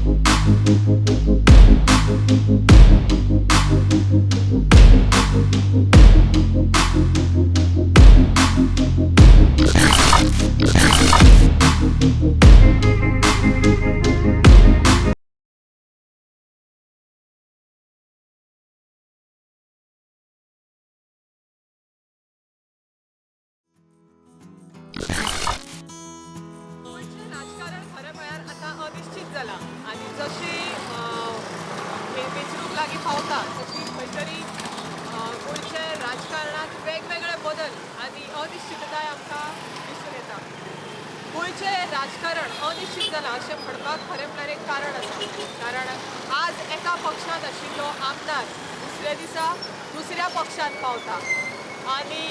गोंयचें राजकारण खरें म्हळ्यार आतां अनिश्चीत जालां आनी जशी वेंचणूक लागीं पावता तशी खंय तरी गोंयच्या राजकारणांत वेगवेगळे बदल आनी अनिश्चितताय आमकां दिसून येता. गोंयचें राजकारण अनिश्चीत जालां अशें म्हणपाक खरें म्हळ्यार एक कारण आसा, कारण आज एका पक्षांत आशिल्लो आमदार दुसऱ्या दिसा दुसऱ्या पक्षांत पावता आनी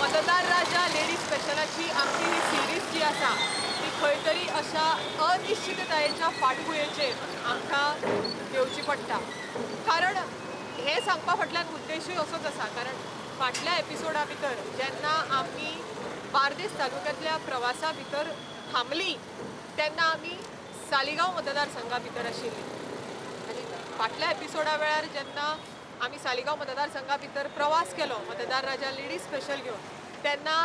मतदार राजा लेडीज स्पेशलाची आमची ही सिरीज जी आसा ती खंय तरी अशा अनिश्चिततायेच्या फाटभुंयेचेर आमकां घेवची पडटा. कारण हें सांगपा फाटल्यान उद्देशूय असोच आसा, कारण फाटल्या एपिसोडा भितर जेन्ना आमी बार्देस तालुक्यांतल्या प्रवासा भितर थांबली तेन्ना आमी सालिगांव मतदारसंघा भितर आशिल्ली आनी फाटल्या एपिसोडा वेळार जेन्ना आमी सालिगांव मतदारसंघा भितर प्रवास केलो मतदार राजा लेडीज स्पेशल घेवन तेन्ना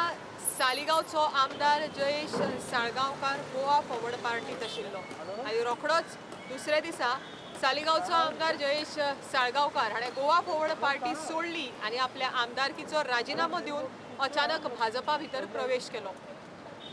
सालिगांवचो आमदार जयेश साळगांवकार गोवा फॉरवर्ड पार्टीत आशिल्लो आनी रोखडोच दुसऱ्या दिसा सालिगांवचो आमदार जयेश साळगांवकार हाणें गोवा फॉरवर्ड पार्टी सोडली आनी आपल्या आमदारकीचो राजिनामो दिवन अचानक भाजपा भितर प्रवेश केलो.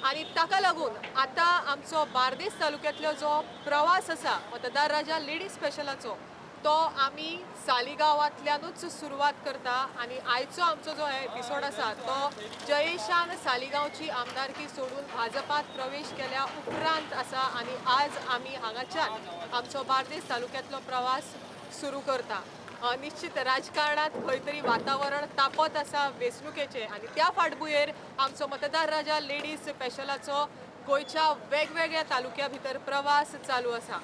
आनी ताका लागून आतां आमचो बार्देस तालुक्यांतलो जो प्रवास आसा मतदार राजा लेडीज स्पेशलाचो तो आमी सालिगांवांतल्यानूच सुरवात करता आनी आयचो आमचो जो एपिसोड आसा तो जयेशान सालिगांवची आमदारकी सोडून भाजपात प्रवेश केल्या उपरांत आसा आनी आज आमी हांगाच्यान आमचो बार्देस तालुक्यांतलो प्रवास सुरू करता. निश्चित राजकारणांत खंय तरी वातावरण तापत आसा वेंचणुकेचें आनी त्या फाटभुंयेर आमचो मतदार राजा लेडीज स्पेशलाचो गोंयच्या वेगवेगळ्या तालुक्या भितर प्रवास चालू आसा.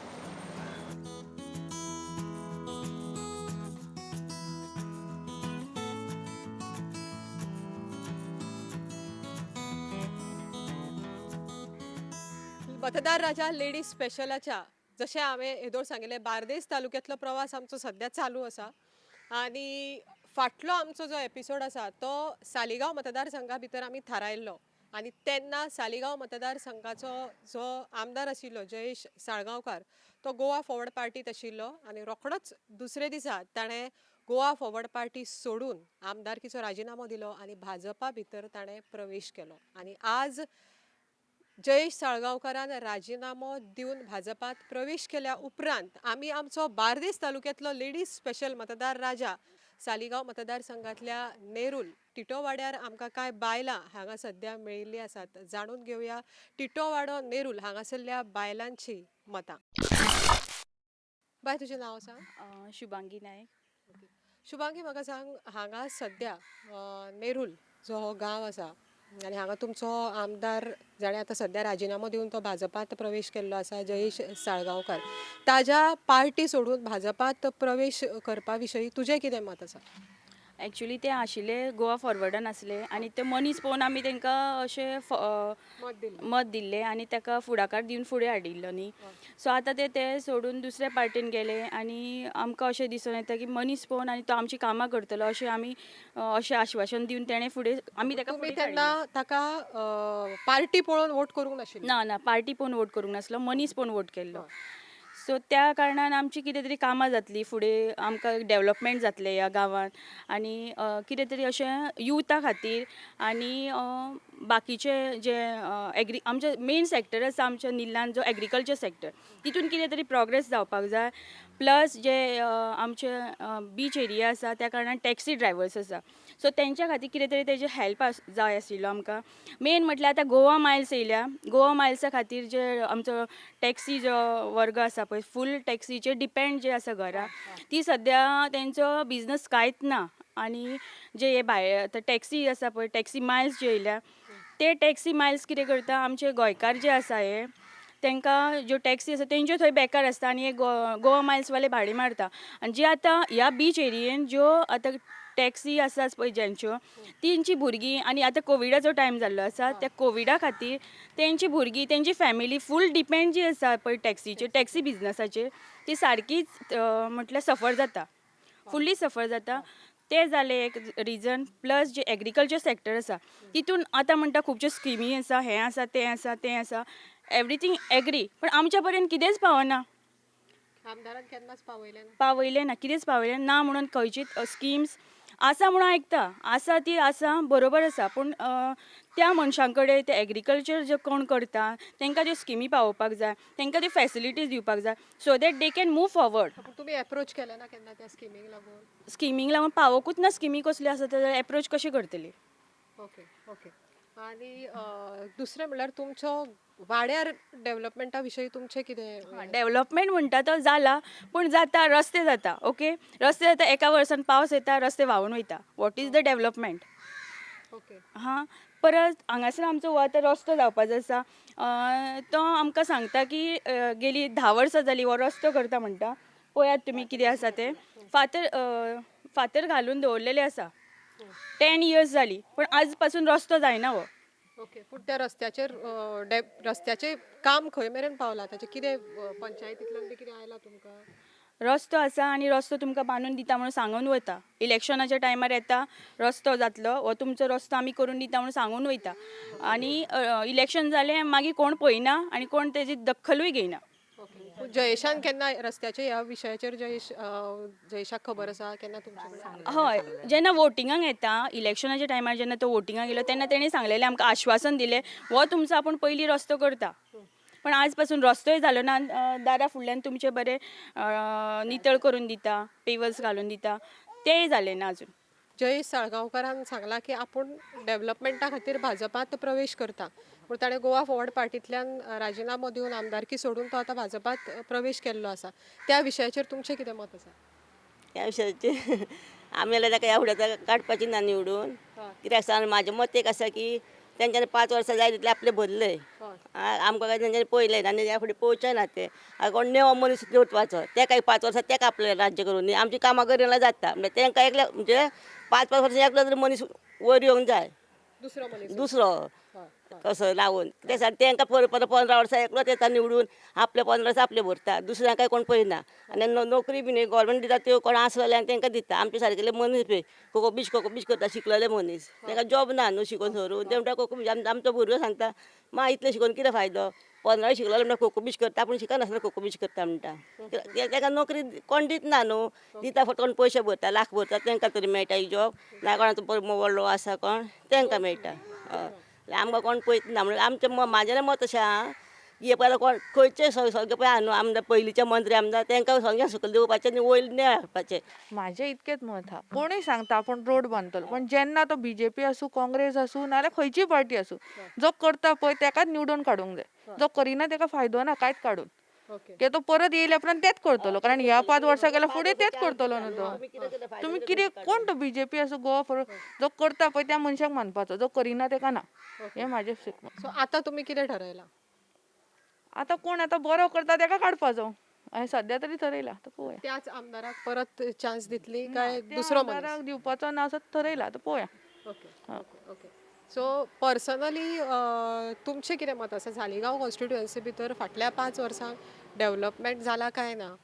मतदार राजा लेडीज स्पेशलाच्या जशें हांवें येदोळ सांगिल्लें बार्देस तालुक्यांतलो प्रवास आमचो सद्या चालू आसा आनी फाटलो आमचो जो एपिसोड आसा तो सालिगांव मतदारसंघा भितर आमी थारायल्लो आनी तेन्ना सालिगांव मतदारसंघाचो जो आमदार आशिल्लो जयेश साळगांवकार तो गोवा फॉरवर्ड पार्टीत आशिल्लो आनी रोखडोच दुसरे दिसा ताणें गोवा फॉरवर्ड पार्टी सोडून आमदारकीचो राजिनामो दिलो आनी भाजपा भितर ताणें प्रवेश केलो आनी आज जयेश साळगांवकारान राजिनामो दिवन भाजपात प्रवेश केल्या उपरांत आमी आमचो बार्देस तालुक्यांतलो लेडीज स्पेशल मतदार राजा सालिगांव मतदारसंघातल्या नेरूल टिटोवाड्यार आमकां कांय बायलां हांगा सद्या मेळिल्लीं आसात. जाणून घेवया टिटोवाडो नेरूल हांगासरल्या बायलांची मतां. बाय, तुजें नांव सांग. शुभांगी नायक. शुभांगी, म्हाका सांग, हांगा सद्या नेरूल जो हो गांव आसा आनी हांगा तुमचो आमदार जाणें आतां सद्या राजिनामो दिवन तो भाजपांत प्रवेश केल्लो आसा जयेश साळगांवकार, ताज्या पार्टी सोडून भाजपांत प्रवेश करपा विशयी तुजें कितें मत आसा? एक्चुली ते आशिल्ले गोवा फॉरवर्डान आसले आनी ते मनीस पळोवन आमी तांकां अशें मत दिल्लें आनी ताका फुडाकार दिवन फुडें हाडिल्लो न्ही. सो आतां ते ते सोडून दुसऱ्या पार्टीन गेले आनी आमकां अशें दिसून येता की मनीस पळोवन आनी तो आमची कामां करतलो अशें आमी अशें आश्वासन दिवन तेणें फुडें आमी ताका तुमी तेन्ना ताका पार्टी पळोवन वोट करूंक नाशिल्लो? ना ना, पार्टी पळोवन वोट करूंक नासलो, मनीस पळोवन वोट केल्लो. सो त्या कारणान आमची कितें तरी कामां जातलीं फुडें, आमकां डेवलपमेंट जातलें ह्या गांवांत आनी कितें तरी अशें युथा खातीर आनी बाकीचे जे एग्री आमचे मेन सेक्टर आसा आमच्या निल्लान जो एग्रीकल्चर सेक्टर, तितून कितें तरी प्रोग्रेस जावपाक जाय. प्लस जे आमचे बीच एरिया आसा त्या कारणान टॅक्सी ड्रायवर्स आसा, सो तेंच्या खातीर कितें तरी तेजे हेल्प जाय आशिल्लो आमकां. मेन म्हटल्यार आतां गोवा मायल्स येयल्या, गोवा मायल्सा खातीर जे आमचो टॅक्सी जो वर्ग आसा पळय, फूल टॅक्सीचेर डिपेंड जे आसा घरां, ती सद्या तेंचो बिजनस कांयच ना. आनी जे हे भायर आतां टॅक्सी आसा पळय, टॅक्सी मायल्स जे येयल्या, ते टॅक्सी मायल्स कितें करता, आमचे गोंयकार जे आसा हे तांकां ज्यो टॅक्सी आसा तेंच्यो थंय बेकार आसता आनी हे गोवा मायल्सवाले भाडें मारता. आनी जे आतां ह्या बीच एरियेन ज्यो आतां टॅक्सी आसाच पळय ज्यांच्यो, तेंची भुरगीं, आनी आतां कोविडाचो टायम जाल्लो आसा, त्या कोविडा खातीर तेंची भुरगीं, तेंची फॅमिली फूल डिपेंड जी आसा पळय टॅक्सीचेर, टॅक्सी बिजनसाचेर, ती सारकीच म्हटल्यार सफर जाता, फुल्ली सफर जाता. तें जालें एक रिजन. प्लस जे एग्रीकल्चर सॅक्टर आसा तितून आतां म्हणटा खुबश्यो स्किमी आसा, हें आसा, तें आसा, तें आसा, एवरीथींग एग्री, पण आमच्या पर्यंत कितेंच पावना. आमदारान केन्नाच पावयलें ना? पावयलें ना, कितेंच पावयलें ना. म्हणून खंयचीच स्किम्स आसा म्हणून आयकता, आसा ती आसा, बरोबर आसा, पूण त्या मनशां कडेन, ते एग्रीकल्चर जे कोण करता तांकां त्यो स्किमी पावोवपाक जाय, तांकां त्यो फॅसिलिटीज दिवपाक जाय, so that they can move forward. पूण तुमी एप्रोच केलें ना केन्ना त्या स्किमींक लागून? स्किमींक लागून पावोकूच ना. स्किमी कसल्यो आसा जाल्यार एप्रोच कशें करतली? ओके ओके आनी दुसरें म्हणल्यार तुमचो वाड्यार डेव्हलपमेंटा विशयी तुमचें कितें? डेव्हलपमेंट म्हणटा तो जाला, पूण जाता रस्ते जाता, ओके, रस्ते जाता, एका वर्सान पावस येता, रस्ते व्हांवून वयता. What is the development? हां, परत हांगासर आमचो हो आतां रस्तो जावपाचो आसा, तो आमकां सांगता की गेली 10 वर्सां जालीं हो रस्तो करता म्हणटा. पळयात तुमी कितें आसा तें, फातर फातर घालून दवरलेले आसा, 10 इयर्स जाली, पूण आज पासून रस्तो जायना हो. ओके, पूण त्या रस्त्याचेर रस्त्याचें काम खंय मेरेन पावलां? ताचें कितें पंचायतींतल्यान बी कितें आयलां तुमकां? रस्तो आसा आनी रस्तो तुमकां बांदून दिता म्हणून सांगून वता. इलेक्शनाच्या टायमार येता, रस्तो जातलो हो तुमचो रस्तो आमी करून दिता म्हणून सांगून वयता, आनी इलेक्शन जालें मागीर कोण पळयना आनी कोण तेजी दखलूय घेयना. ओके, जयेशान केन्ना रस्त्याच्या ह्या विशयाचेर, जयेशाक खबर आसा केन्ना तुमचे कडेन? हय, जेन्ना वोटिंगाक येता, इलेक्शनाच्या टायमार जेन्ना तो वोटिंगाक येयलो तेन्ना तेणी सांगलेलें, आमकां आश्वासन दिलें, हो तुमचो आपूण पयलीं रस्तो करता, पण आज पासून रस्तोय जालो ना. दारा फुडल्यान तुमचे बरे नितळ करून दिता, पेवर्स घालून दिता, तेय जालें ना अजून. जयेश साळगांवकारान सांगलां की आपूण डेव्हलपमेंटा खातीर भाजपांत प्रवेश करता, पूण ताणें गोवा फॉरवर्ड पार्टींतल्यान राजिनामो दिवन आमदारकी सोडून तो आतां भाजपांत प्रवेश केल्लो आसा. त्या विशयाचेर तुमचें कितें मत आसा? त्या विशयाचेर आमी जाल्यार ताका ह्या फुडें काडपाची ना निवडून. कित्याक सांग, म्हाजें मत एक आसा की तेंच्यांनी 5 वर्सां जाय तितले आपले भरले, आमकां काय तेंच्यांनी पळयलें आनी ह्या फुडें पळोवचें ना ते. आतां कोण नेवो मनीस दवरपाचो, ते काय 5 वर्सां तेका आपलें राज्य करून आमची कामां करिना जाता. म्हणल्यार तेंकां एकल्या म्हणजे 5-5 वर्सां एकलो तरी मनीस वयर येवंक जाय. दुसरो मनीस. दुसरो तसो लावन ते तेंकां परत परत 15 वर्सां एकलोच येता निवडून, आपले 15 वर्सां आपले भरता, दुसऱ्यांक काय कोण पळयना. आनी नोकरी बी न्ही गव्हर्मेंट दिता त्यो कोण आसा जाल्यार तेंकां दिता. आमचे सारकेले मनीस पळय कोकोबीश कोकोबीश करता, शिकलेले मनीस तेंकां जॉब ना न्हू शिकोन सरून. ते म्हणटा कोकोबीश. आमचो भुरगो सांगता, मा इतलें शिकोन कितें फायदो, 15 शिकलेलो म्हणटा कोकोबीश करता, आपूण शिकनासतना कोकोबीश करता म्हणटा. तेका नोकरी कोण दितना न्हू, दिता फक्त कोण पयशे भरता, लाख भरता तेंकां तरी मेळटा एक जॉब, ना कोणाचो व्हडलो आसा कोण तेंकां मेळटा. हय, आमकां कोण पळयतना म्हणून आमचें म्हाजें मत अशें आहा की हे पळय कोण खंयचे सगळे पळय आहा न्हू आमदार, पयलींचे मंत्री आमदार तेंकां सगळ्यांक सकयल देंवोवपाचें आनी वयर नेळ हाडपाचें. म्हाजें इतकेंच मत आहा, कोणूय सांगता आपूण रोड बांदतलो, पण जेन्ना तो बीजेपी आसूं, काँग्रेस आसूं, नाल्यार खंयचीय पार्टी आसूं, जो करता पळय तेकाच निवडून काडूंक जाय. जो करिना तेका फायदो ना कांयच काडून, कित्याक तो परत येयल्या उपरांत तेंच करतलो, कारण ह्या 5 वर्सां गेल्या फुडें तेंच करतलो न्हू तो. तुमी कितें कोण तो बीजेपी आसूं, गोवा फॉरवर्ड, जो करता पळय त्या मनशाक मानपाचो, जो करिना तेका ना. हें म्हाजें मत. सो आतां तुमी कितें ठरयलां? आतां कोण आतां बरो करता तेका काडपाचो हांवें सद्या तरी थरयलां, आतां पळोवया. त्याच आमदाराक परत चान्स दितली काय त्या दुसरो मनीस? आमदाराक दिवपाचो ना असो थरयलां, आतां पळोवया. ओके ओके सो पर्सनली तुमचें कितें मत आसा, सालिगांव कॉन्स्टिट्युएन्सी भितर फाटल्या 5 वर्सांक डेव्हलपमेंट जाला काय ना?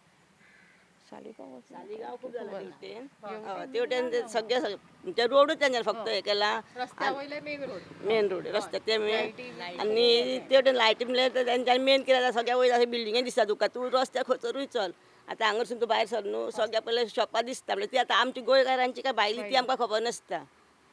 सालिगांव. सालिगांव खूब जाला तेवटेन. हय, तेवटेन ते सगळे म्हणजे रोडूच तेंच्यानी फक्त हे केला. रस्त्या वयले मेन रोड. मेन रोड रस्ते ते मेन, आनी तेवटेन लायटी म्हणल्यार तेंच्यांनी मेन कितें जाता, सगळ्या वयर अशें बिल्डिंगे दिसता तुका. तूं रस्त्यार खंयसरूय चल, आतां हांगासून तूं भायर सर न्हू, सगळ्या पयले शॉपां दिसता. म्हणल्यार ती आतां आमची गोंयकारांची काय भायली ती आमकां खबर नासता.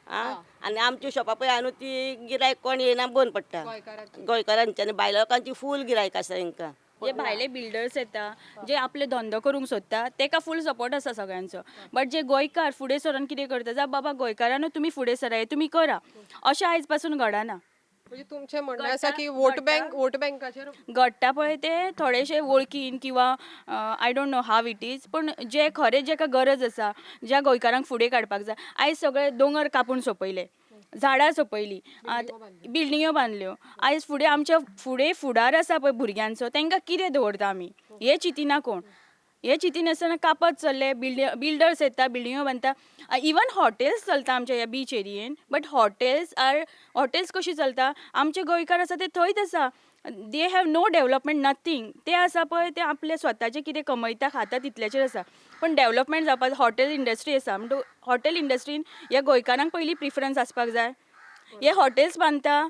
आं, आनी आमची शॉपां पळय आहा न्हू ती गिरायक कोण येयना, बंद पडटा. गोंयकारांची. गोंयकारांची आनी भायल्या लोकांची फूल गिरायक आसा तेंकां. जे भायले बिल्डर्स येता, जे आपले धंदो करूंक सोदता, तेका फूल सपोर्ट आसा सगळ्यांचो, बट जे गोंयकार फुडें सरून कितें करता, जावं बाबा गोंयकारानू तुमी फुडें सराय, तुमी करा, अशें आयज पासून घडना. म्हणजे तुमचें म्हणणें आसा की वोट बँक, वोट बँकाचेर घडटा पळय ते थोडेशे वळखीन किंवा I don't know how it is, पूण जे खरें जेका गरज आसा, ज्या गोंयकारांक फुडें काडपाक जाय, आयज सगळे दोंगर कापून सोंपयले, झाडां सोंपयली, बिल्डिंग्यो बांदल्यो. आयज फुडें आमच्या फुडें फुडार आसा पळय भुरग्यांचो, तांकां कितें दवरता आमी हें चिंतिना कोण. हे चिंतिनासतना कापत चल्ले. बिल्डर्स येता, बिल्डिंगो बांदता, इवन हॉटेल्स चलता आमच्या ह्या बीच एरियेन. बट हॉटेल्स आर हॉटेल्स कशी चलता? आमचे गोंयकार आसा ते थंयच आसा. They have no development, nothing. ते आसा पळय, ते आपले स्वताचे कितें कमयता खाता तितल्याचेर आसा. पण डेवलपमेंट जावपाक हॉटेल इंडस्ट्री आसा म्हणटकूच हॉटेल इंडस्ट्रीन ह्या गोंयकारांक पयलीं प्रिफरन्स आसपाक जाय. हे हॉटेल्स बांदता,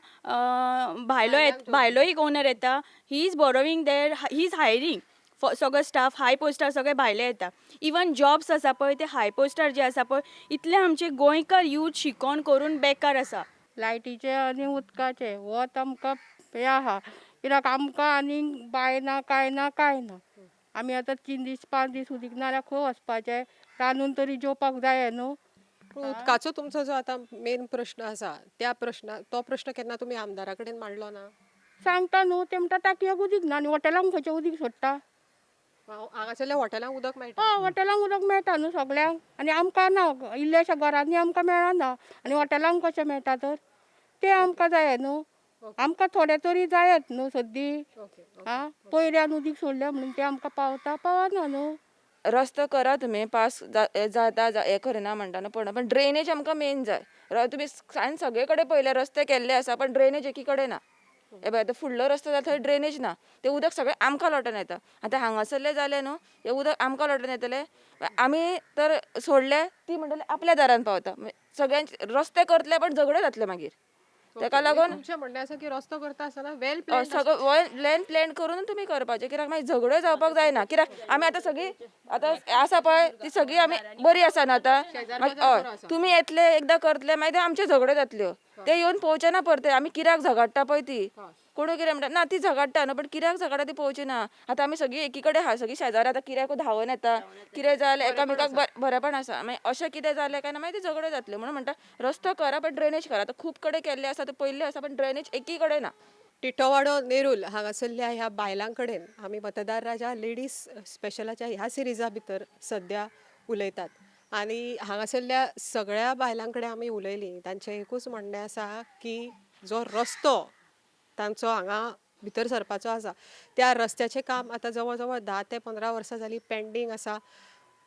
भायलो येत, भायलो एक ओनर येता, he is borrowing there, he is hiring सगळो स्टाफ हाय पोस्टार, सगळे भायले येता. इवन जॉब्स आसा पळय, ते हाय पोस्टार जे आसा पळय, इतले आमचे गोंयकार यूथ शिकोन करून बेकार आसा. लायटीचे आनी उदकाचे वत आमकां हें आहा, कित्याक आमकां आनी बांय ना, कांय ना, कांय ना. आमी आतां 3 दीस 5 दीस उदीक ना जाल्यार खंय वचपाचें? रांदून तरी जेवपाक जाय न्हू. पूण उदकाचो तुमचो जो आतां मेन प्रश्न आसा, त्या प्रश्ना तो प्रश्न केन्ना तुमी आमदारा कडेन मांडलो ना? सांगता न्हू, ते म्हणटा टाकयेक उदीक ना. आनी हॉटेलांक खंयचें उदीक सोडटा? हांगासरल्या हॉटेलांक उदक मेळटा? हय, हॉटेलांक उदक मेळटा न्हू सगल्यांक, आनी आमकां ना. इल्ल्याश्या घरांनी आमकां मेळना, आनी हॉटेलांक कशें मेळटा तर? तें आमकां जाय न्हू. आमकां थोडें तरी जायत न्हू सद्दी. आं, पयऱ्यान उदीक सोडलें म्हणून तें आमकां पावता? पावना न्हू. रस्तो करा तुमी पास जाता, हें करिना म्हणटा न्हू, पण ड्रेनेज आमकां मेन जाय. तुमी हांवें सगळे कडेन पळयलें, रस्ते केल्ले आसा पण ड्रेनेज एकी कडेन ना. हे पळय, आतां फुडलो रस्तो जाता थंय ड्रेनेज ना. तें उदक सगळें आमकां लोटून येता. आतां हांगासरलें जालें न्हू, हें उदक आमकां लोटून येतलें. आमी तर सोडलें, ती म्हणटली आपल्या दारान पावता. सगळ्यांचे रस्ते करतले पण झगडे जातले मागीर. तेका लागून तुमचें म्हणणें आसा की रस्तो करता आसतना वेल प्लॅन सगळो लँड प्लॅन करून तुमी करपाचें, कित्याक मागीर झगड्यो जावपाक जायना. कित्याक आमी आतां सगळीं आतां आसा पळय ती सगळीं आमी बरी आसा न्हू आतां. मागीर हय, तुमी येतले एकदां करतले, मागीर ते आमच्यो झगड्यो जातल्यो, ते येवन पळोवचे ना परते. आमी कित्याक झगडटा पळय ती, कोणूय कितें म्हणटा ना, ती झगडटा न्हू, पण कित्याक झगडटा ती पळोवची ना. आतां आमी सगळीं एकी कडेन आहा, सगळीं शेजारी, आतां कित्याक धांवन येता, कितें जालें एकामेकाक बरेपण आसा. मागीर अशें कितें जालें काय ना मागीर ती झगड्यो जातल्यो. म्हणून म्हणटा रस्तो करा पण ड्रेनेज करा. आतां खूब कडेन केल्ले आसा, ते पयल्ले आसा, पण ड्रेनेज एकी कडेन ना. टिटोवाडो नेरूल हांगासरल्या ह्या बायलां कडेन आमी मतदार राजा लेडीज स्पेशलाच्या ह्या सिरिजा भितर सद्या उलयतात आनी हांगासरल्या सगळ्या बायलां कडेन आमी उलयलीं. तांचें एकूच म्हणणें आसा की जो रस्तो तांचो हांगा भितर सरपाचो आसा, त्या रस्त्याचें काम आतां जवळ जवळ 10 ते 15 वर्सां जालीं पेंडींग आसा.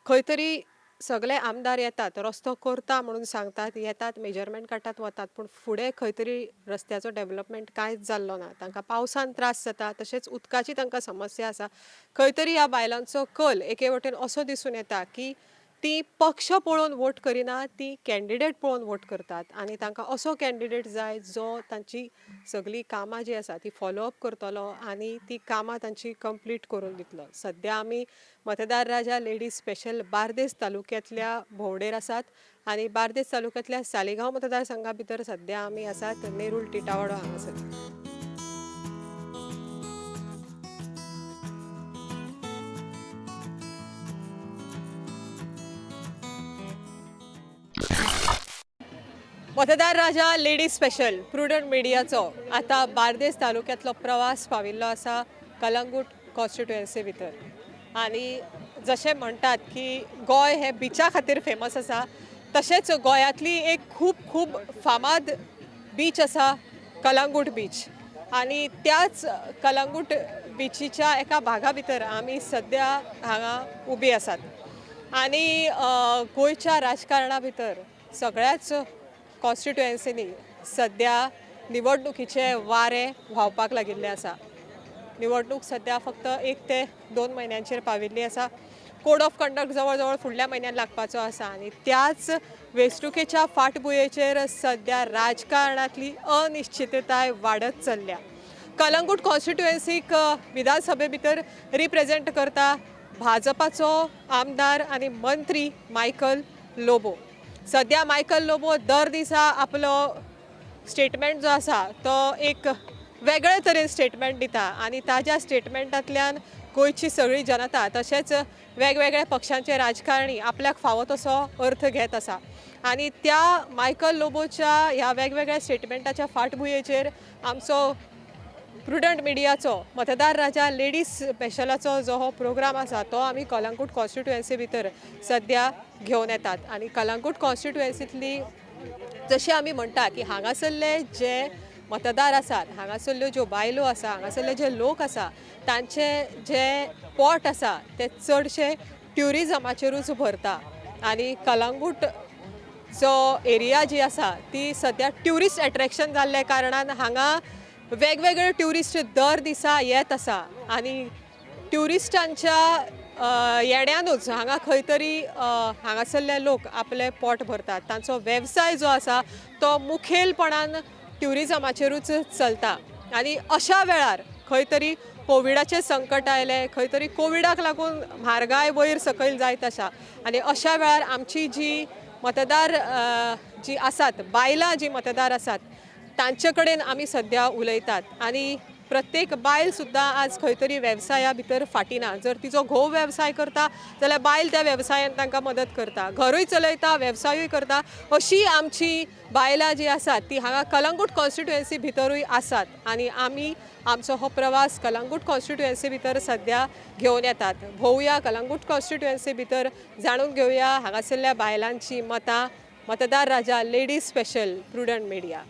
खंय तरी सगळे आमदार येतात, रस्तो करता म्हणून सांगतात, येतात, मेजरमेंट काडटात, वतात, पूण फुडें खंय तरी रस्त्याचो डेवलपमेंट कांयच जाल्लो ना. तांकां पावसान त्रास जाता, तशेंच उदकाची तांकां समस्या आसा. खंय तरी ह्या बायलांचो कल एके वटेन असो दिसून येता की ती पक्ष पळोवन वोट करिना, ती कॅन्डिडेट पळोवन वोट करतात आनी तांकां असो कॅन्डिडेट जाय जो तांची सगळीं कामां जीं आसा ती फॉलोअप करतलो आनी ती कामां तांची कंप्लीट करून दितलो. सद्या आमी मतदार राजा लेडीज स्पेशल बार्देस तालुक्यांतल्या भोंवडेर आसात आनी बार्देस तालुक्यांतल्या सालिगांव मतदारसंघा भितर सद्या आमी आसात नेरूल टिटावाडो हांगासर. मतदार राजा लेडीज स्पेशल प्रुडंट मिडियाचो आतां बार्देस तालुक्यांतलो प्रवास पाविल्लो आसा कलंगूट कॉन्स्टिट्युएन्सी भितर. आनी जशें म्हणटात की गोंय हें बिचा खातीर फेमस आसा, तशेंच गोंयांतली एक खूब खूब फामाद बीच आसा कलंगूट बीच. आनी त्याच कलंगूट बिचीच्या एका भागा भितर आमी सद्या हांगा उबी आसात. आनी गोंयच्या राजकारणा भितर सगळ्याच कॉन्स्टिट्युएन्सीनी सद्या निवडणुकीचे वारे व्हांवपाक लागिल्ले आसा. निवडणूक सद्या फक्त 1 ते 2 म्हयन्यांचेर पाविल्ली आसा. कोड ऑफ कंडक्ट जवळ जवळ फुडल्या म्हयन्यान लागपाचो आसा आनी त्याच वेंचणुकेच्या फाटभुंयेचेर सद्या राजकारणांतली अनिश्चितताय वाडत चल्ल्या. कलंगूट कॉन्स्टिट्युएन्सीक विधानसभे भितर रिप्रेझेंट करता भाजपाचो आमदार आनी मंत्री मायकल लोबो. सद्या मायकल लोबो दर दिसा आपलो स्टेटमेंट जो आसा तो एक वेगळे तरेन स्टेटमेंट दिता आनी ताज्या स्टेटमेंटांतल्यान गोंयची सगळी जनता तशेंच वेगवेगळ्या पक्षांचे राजकारणी आपल्याक फावो तसो अर्थ घेत आसा. आनी त्या मायकल लोबोच्या ह्या वेगवेगळ्या स्टेटमेंटाच्या फाटभुंयेचेर आमचो प्रुडंट मिडियाचो मतदार राजा लेडीज स्पेशलाचो जो हो प्रोग्राम आसा तो आमी कलंगूट कॉन्स्टिट्युएन्सी भितर सद्या घेवन येतात. आनी कलंगूट कॉन्स्टिट्युएन्सींतली जशें आमी म्हणटा की हांगासरले जे मतदार आसात, हांगासरल्यो ज्यो बायलो आसा, हांगासरले जे लोक आसा तांचे जे पोट आसा ते चडशे ट्युरिजमाचेरूच भरता आनी कलंगूट जो एरिया जी आसा ती सद्या ट्युरिस्ट एट्रॅक्शन जाल्ल्या कारणान हांगा वेगवेगळे ट्युरिस्ट दर दिसा येत आसा आनी ट्युरिस्टांच्या येण्यानूच हांगा खंय तरी हांगासरले लोक आपलें पोट भरतात. तांचो वेवसाय जो आसा तो मुखेलपणान ट्युरिजमाचेरूच चलता आनी अशा वेळार खंय तरी कोविडाचें संकट आयलें, खंय तरी कोविडाक लागून म्हारगाय वयर सकयल जायत आसा आनी अशा वेळार आमची जी मतदार जी आसात, बायलां जी मतदार आसात तांचे कडेन आमी सद्या उलयतात आनी प्रत्येक बायल सुद्दां आज खंय तरी वेवसाया भितर फाटीं ना. जर तिचो घोव वेवसाय करता जाल्यार बायल त्या वेवसायान तांकां मदत करता, घरूय चलयता, वेवसायूय करता. अशी आमची बायलां जी आसात ती हांगा कलंगूट कॉन्स्टिट्युएन्सी भितरूय आसात आनी आमी आमचो हो प्रवास कलंगूट कॉन्स्टिट्युएन्सी भितर सद्या घेवन येतात. भोवया कलंगूट कॉन्स्टिट्युएन्सी भितर, जाणून घेवया हांगासरल्या बायलांची मतां. Matdar Raja ladies special, Prudent Media.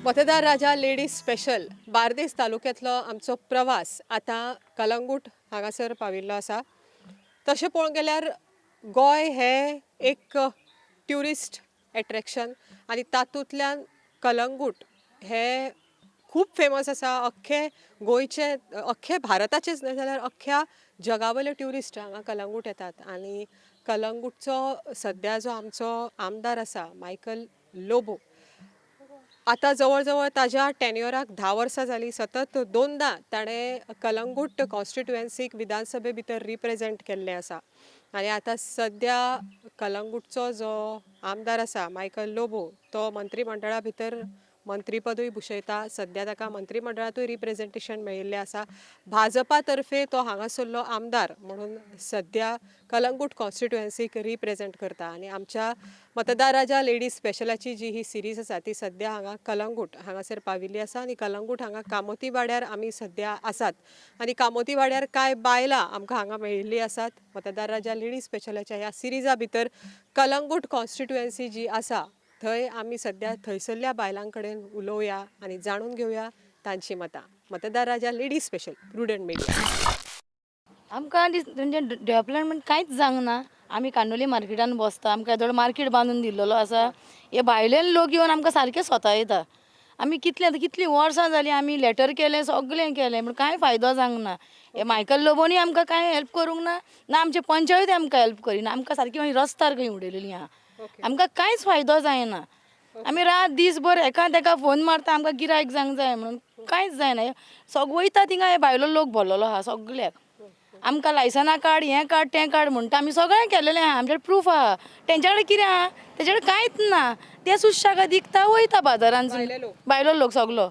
Matdar Raja ladies special Bardez तालुक्यांतलो आमचो प्रवास आतां कलंगूट हांगासर पाविल्लो आसा. तशें पळोवंक गेल्यार गोंय हें एक ट्युरिस्ट एट्रॅक्शन आनी तातूंतल्यान कलंगूट हें खूब फेमस आसा. अख्खे गोंयचे, अख्खे भारताचेच न्हय जाल्यार अख्ख्या जगावयले ट्युरिस्ट हांगा कलंगूट येतात आनी कलंगूटचो सद्या जो आमचो आमदार आसा मायकल लोबो, आतां जवळ जवळ ताज्या टेन्युअराक 10 वर्सां जालीं. सतत दोनदां ताणें कलंगूट कॉन्स्टिट्युएन्सीक विधानसभे भितर रिप्रेजेंट केल्लें आसा आनी आतां सद्या कलंगूटचो जो आमदार आसा मायकल लोबो तो मंत्रीमंडळा भितर मंत्रीपदूय भुशयता. सद्या ताका मंत्रीमंडळांतूय रिप्रेजेंटेशन मेळिल्लें आसा. भाजपा तर्फे तो हांगासरलो आमदार म्हणून सद्या कलंगूट कॉन्स्टिट्युएन्सीक रिप्रेजेंट करता आनी आमच्या मतदार राजा लेडीज स्पेशलाची जी ही सिरीज आसा ती सद्या हांगा कलंगूट हांगासर पाविल्ली आसा आनी कलंगूट हांगा कामोती वाड्यार आमी सद्या आसात आनी कामोती वाड्यार कांय बायलां आमकां हांगा मेळिल्लीं आसात. मतदार राजा लेडीज स्पेशलाच्या ह्या सिरिजा भितर कलंगूट कॉन्स्टिट्युएन्सी जी आसा थंय आमी सद्या थंयसरल्या बायलां कडेन उलोवया आनी जाणून घेवया तांची मतां. Matdar Raja ladies special, Prudent Media. आमकां म्हणजे डेवलपमेंट कांयच जावंक ना. आमी कांदोली मार्केटान बसता, आमकां येदोळ मार्केट बांदून दिल्लेलो आसा. हे भायल्यान लोक येवन आमकां सारके स्वता येता. आमी कितले आतां कितलीं वर्सां जालीं आमी लेटर केलें, सगळें केलें, पूण कांय फायदो जावंक ना. हे मायकल लोबोनी आमकां कांय हेल्प करूंक ना, ना आमचे पंचायत आमकां हेल्प करिना. आमकां सारकी मागीर रस्त्यार खंय उडयलेली आहा, आमकां कांयच फायदो जायना. आमी रात दीस भर एका तेका फोन मारता, आमकां गिरायक जावंक जाय म्हणून, कांयच जायना. सगळो वयता थिंगा हे भायलो लोक भरलेलो आहा सगळ्याक. आमकां लायसनां काड, हें काड, तें काड म्हणटा. आमी सगळें केलेलें आहा, आमचे कडेन प्रूफ आहा. तेंच्या कडेन कितें आहा? तेंच्या कडेन कांयच ना. ते सुशेगाद विकता वयता बाजारान भायलो लोक सगलो.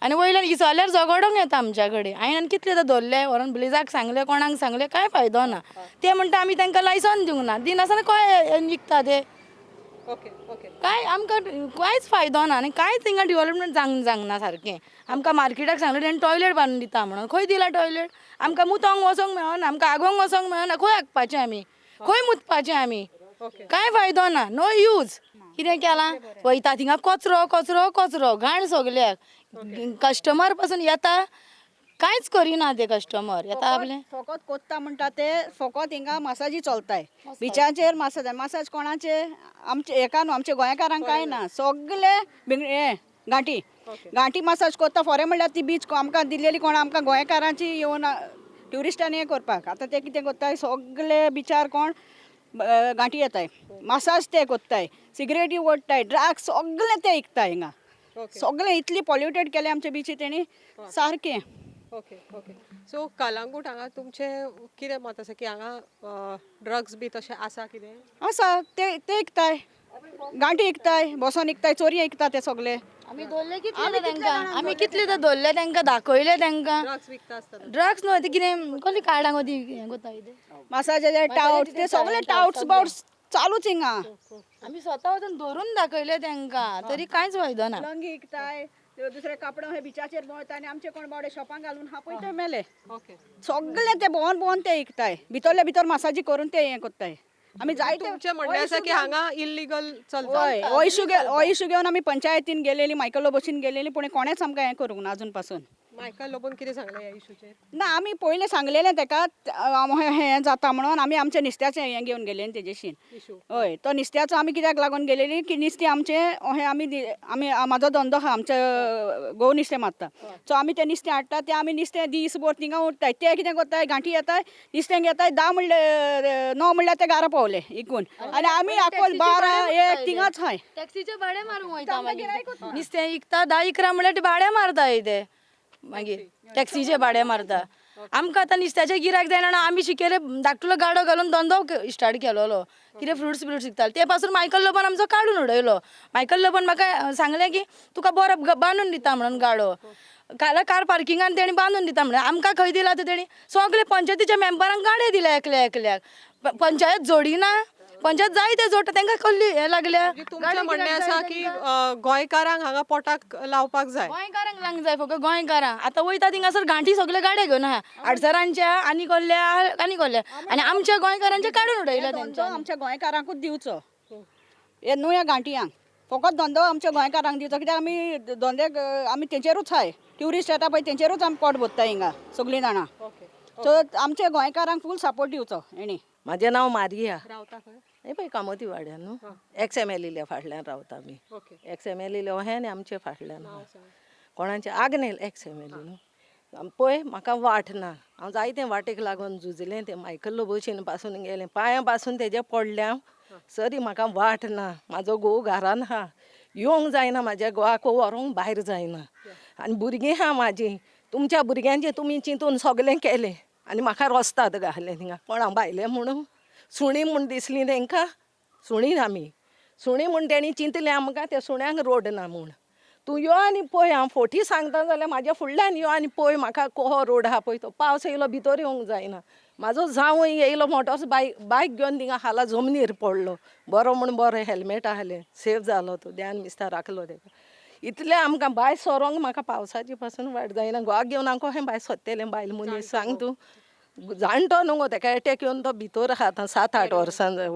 आनी वयल्यान विचारल्यार झगडोंक येता आमच्या कडेन. हांवें आनी कितले आतां धरले व्हरोन पुलिसाक सांगलें, कोणाक सांगलें, कांय फायदो ना. ते म्हणटा आमी तांकां लायसन दिवंक ना. दिनासतना कशें विकता ते? ओके ओके कांय आमकां कांयच फायदो ना आनी कांयच हिंगा डिवलपमेंट जावंक ना सारकें. आमकां मार्केटाक सांगलें तेणें टॉयलेट बांदून दिता म्हणून, खंय दिला टॉयलेट? आमकां मुतोंक वचोंक मेळना, आमकां आगोंक वचोंक मेळना. खंय हागपाचें आमी, खंय मुतपाचें आमी? कांय फायदो ना, नो यूज. कितें केलां वयता थिंगा कचरो कचरो कचरो घाण सगल्याक. कस्टमर पासून येता, कांयच करिना ते कस्टमर येता आपलें फकत कोत्ता म्हणटा ते फकत हिंगा मासाजी चलताय बिचाचेर. मासाज मासाज कोणाचे आमचे हेका न्हू, आमच्या गोंयकारांक कांय ना. सगले हे गांठी गांठी मासाज कोत्ता. फोरें म्हणल्यार ती बीच आमकां दिल्लेली कोण आमकां गोंयकारांची येवन ट्युरिस्टांनी हें करपाक. आतां ते कितें कोत्ताय सगले बिचार कोण गांठी येताय मासाज ते कोत्ताय, सिगरेटी ओडटाय, ड्रग्स सगले ते विकताय हिंगा. सगळे इतली पॉल्युटेड केले आमचे बिची तेणी सारकें. ओके ओके सो कलंगूट हांगा तुमचें कितें मत आसा की हांगा ड्रग्स बी तशें आसा कितें? आसा ते ते विकताय, गांठी विकताय, बसोन विकताय, चोरये विकता ते सगले. आमी धरले कितले तांकां, आमी कितले तर धरले तांकां, दाखयले तांकां. ड्रग्स विकता आसतना ड्रग्स न्हय, ते कितें कसली कार्डां गो ती हें कोत्ता कितें मासाजाचे टावट्स ते सगळे टावट्स बावट्स चालूच हिंगा. आमी स्वता वचून धरून दाखयले तांकां, तरी कांयच फायदो ना. लंगी विकताय, ते दुसरे कापडां हे बिचाचेर भोंवता आनी आमचे कोण बावडे शॉपां घालून हा पळय ते मेले. ओके. सगळे ते भोंवन भोंवन ते विकताय, भितरले भितर मासाजी करून ते हें करताय. आमी जायते तुमचें म्हणणें आसा की हांगा इल्लिगल चलता. हय, हो इशू हो इशू घेवन आमी पंचायतीन गेलेली, मायकल लोबोशीन गेलेली, पूण कोणेच आमकां हें करूंक ना अजून पासून. मायकल लोबोन कितें सांगलें ह्या इशूचेर? ना, आमी पयलें सांगलेलें तेका हें जाता म्हणून. आमी आमच्या नुस्त्याचें हें घेवन गेले न्ही तेजेशीन. इशू. हय, तो नुस्त्याचो आमी कित्याक लागून गेलेली की नुस्तें आमचें हें आमी आमी म्हाजो धंदो आहा, आमचे घोव नुस्तें मारता. सो आमी तें नुस्तें हाडटा, तें आमी नुस्तें दीसभर थिंगा उरताय. ते कितें करताय, गांठी येताय, नुस्तें घेताय, 10 म्हणल्यार 9 म्हणल्यार ते घरा पावले इकून आनी आमी आकोल 12 1 थिंगाच हाय. टॅक्सीचे भाडे मारूंक वयता मागीर, नुस्तें विकता 10-11 म्हणल्यार ते भाडे मारता ते, मागीर टॅक्सीचे भाडे मारता. आमकां आतां नुस्त्याचें गिरायक जायना आनी आमी शिकयले धाकटुलो गाडो घालून धंदो स्टार्ट केलोलो, कितें फ्रुट्स ब्रुट्स विकताले ते पासून मायकल लोबोन आमचो काडून उडयलो. मायकल लोबोन म्हाका सांगलें की तुका बरो बांदून दिता म्हणून गाडो, काल कार पार्किंगान तेणी बांदून दिता म्हणून. आमकां खंय दिला तर तेणी सगळे पंचायतीच्या मेंबरांक गाडे दिले एकल्या एकल्याक. पंचायत जोडिना, पंचायत जायते जोडटा तांकां कसली हें लागल्या. म्हणजे तुमचें म्हणणें आसा की गोंयकारांक हांगा पोटाक लावपाक जाय. गोंयकारांक लावंक जाय, फक्त गोंयकारांक. आतां वयता थिंगासर गांठी सगळे गाडे घेवन आहा, आडसरांच्या आनी कसल्या आनी कसल्या, आनी आमच्या गोंयकारांचे काडून उडयल्या धंदो तेंच्यानी. आमच्या गोंयकारांकूच दिवचो, हे न्हू ह्या गांठयांक. फकत धंदो आमच्या गोंयकारांक दिवचो, कित्याक आमी धंदे आमी तेंचेरूच हाय, ट्युरिस्ट येता पळय तेंचेरूच आमी पोट भरता हिंगा सगळीं जाणां. ओके. सो आमच्या गोंयकारांक फूल सपोर्ट दिवचो हेणी. म्हाजें नांव मारिया. रावता खंय? हें पळय कामती वाड्यार न्हू, एक्स एम एल एल्या फाटल्यान रावता आमी. ओके. एक्स एम एल एले अहें आनी आमचे फाटल्यान आहा. कोणाचें आग्नेल एक्स एम एल न्हू. पळय म्हाका वाट ना, हांव जायते वाटेक लागून झुजलें, तें मायकल लोबोशीन पासून गेलें, पांयां पासून तेजे पडलें हांव, सरी म्हाका वाट ना. म्हाजो घोव घरान आहा, येवंक जायना, म्हाज्या घोवाक व्हरूंक भायर जायना, आनी भुरगीं आहा म्हाजीं. तुमच्या भुरग्यांचें तुमी चिंतून सगलें केलें आनी म्हाका रस्ताद घालें थिंगा. कोण हांव भायलें म्हणून सुणीं म्हूण दिसलीं तेंकां, सुणीं आमी सुणीं म्हूण तेणी चिंतलें आमकां, त्या सुण्यांक रोड ना म्हूण. तूं यो आनी पळय, हांव फोटी सांगता जाल्यार म्हाज्या फुडल्यान यो आनी पळय म्हाका कोहो रोड आहा पळय, तो पावस येयलो भितर येवंक जायना. म्हाजो जावंय येयलो मोटर बायक घेवन थिंगा खाला जमनीर पडलो, बरो म्हूण बरो हेल्मेट आहलें, सेफ जालो तो, ध्यान मिस्ता राखलो तेका. इतलें आमकां भायर सरोंक म्हाका पावसाची पासून वाट जायना. घोवाक घेवन हांव कशें भायर सोदतलें बायल मनीस सांग तूं, जाणटो न्हू गो तेका एटॅक येवन तो भितर आहा आतां 7-8 वर्सां जाय.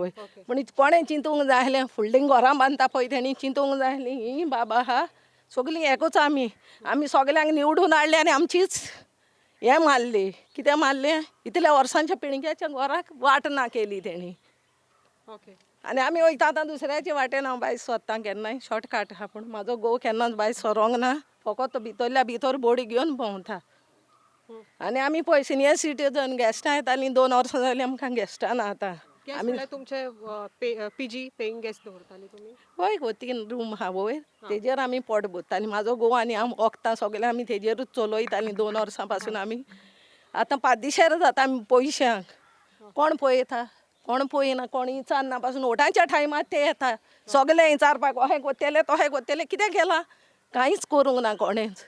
पूण कोणें चिंतूंक जाय आसलें, फुडलीं घरां बांदता पळय तेणी चिंतूंक जाय आसलीं, हीं बाबा आहा सगलीं एकूच, आमी आमी सगल्यांक निवडून हाडली आनी आमचीच हें मारली. कितें मारलें, इतल्या वर्सांच्या पिणग्याच्या घराक वाट ना केली तेणी. ओके. आनी आमी वयता आतां दुसऱ्याचे वाटेन. हांव भायर सोदता केन्नाय शॉर्टकट आहा, पूण म्हाजो घोव केन्नाच भायर सरोंक ना, फकत तो भितरल्या भितर बोडी घेवन भोंवता. आनी आमी पळय सिनियर सिटीजन गॅस्टां येतालीं, 2 वर्सां जालीं आमकां गॅस्टां ना आतां. गॅस्ट म्हणल्यार तुमचे पीजी पेईंग गॅस्ट दवरताली तुमी? हय गो, 3 रूम आहा वयर, तेजेर आमी पोट भरतालीं. म्हाजो घोव आनी हांव वखदां सगळें आमी तेजेरूच चलयतालीं 2 वर्सां पासून. आमी आतां पादिशेर जाता आमी पयशांक, कोण पळयता कोण पळयना, कोण विचारना पासून. वोटांच्या टायमार ते येता सगळे विचारपाक, अहें कोत्तेले तोहें कोत्तेले, कितें केलां कांयच करूंक ना कोणेंच.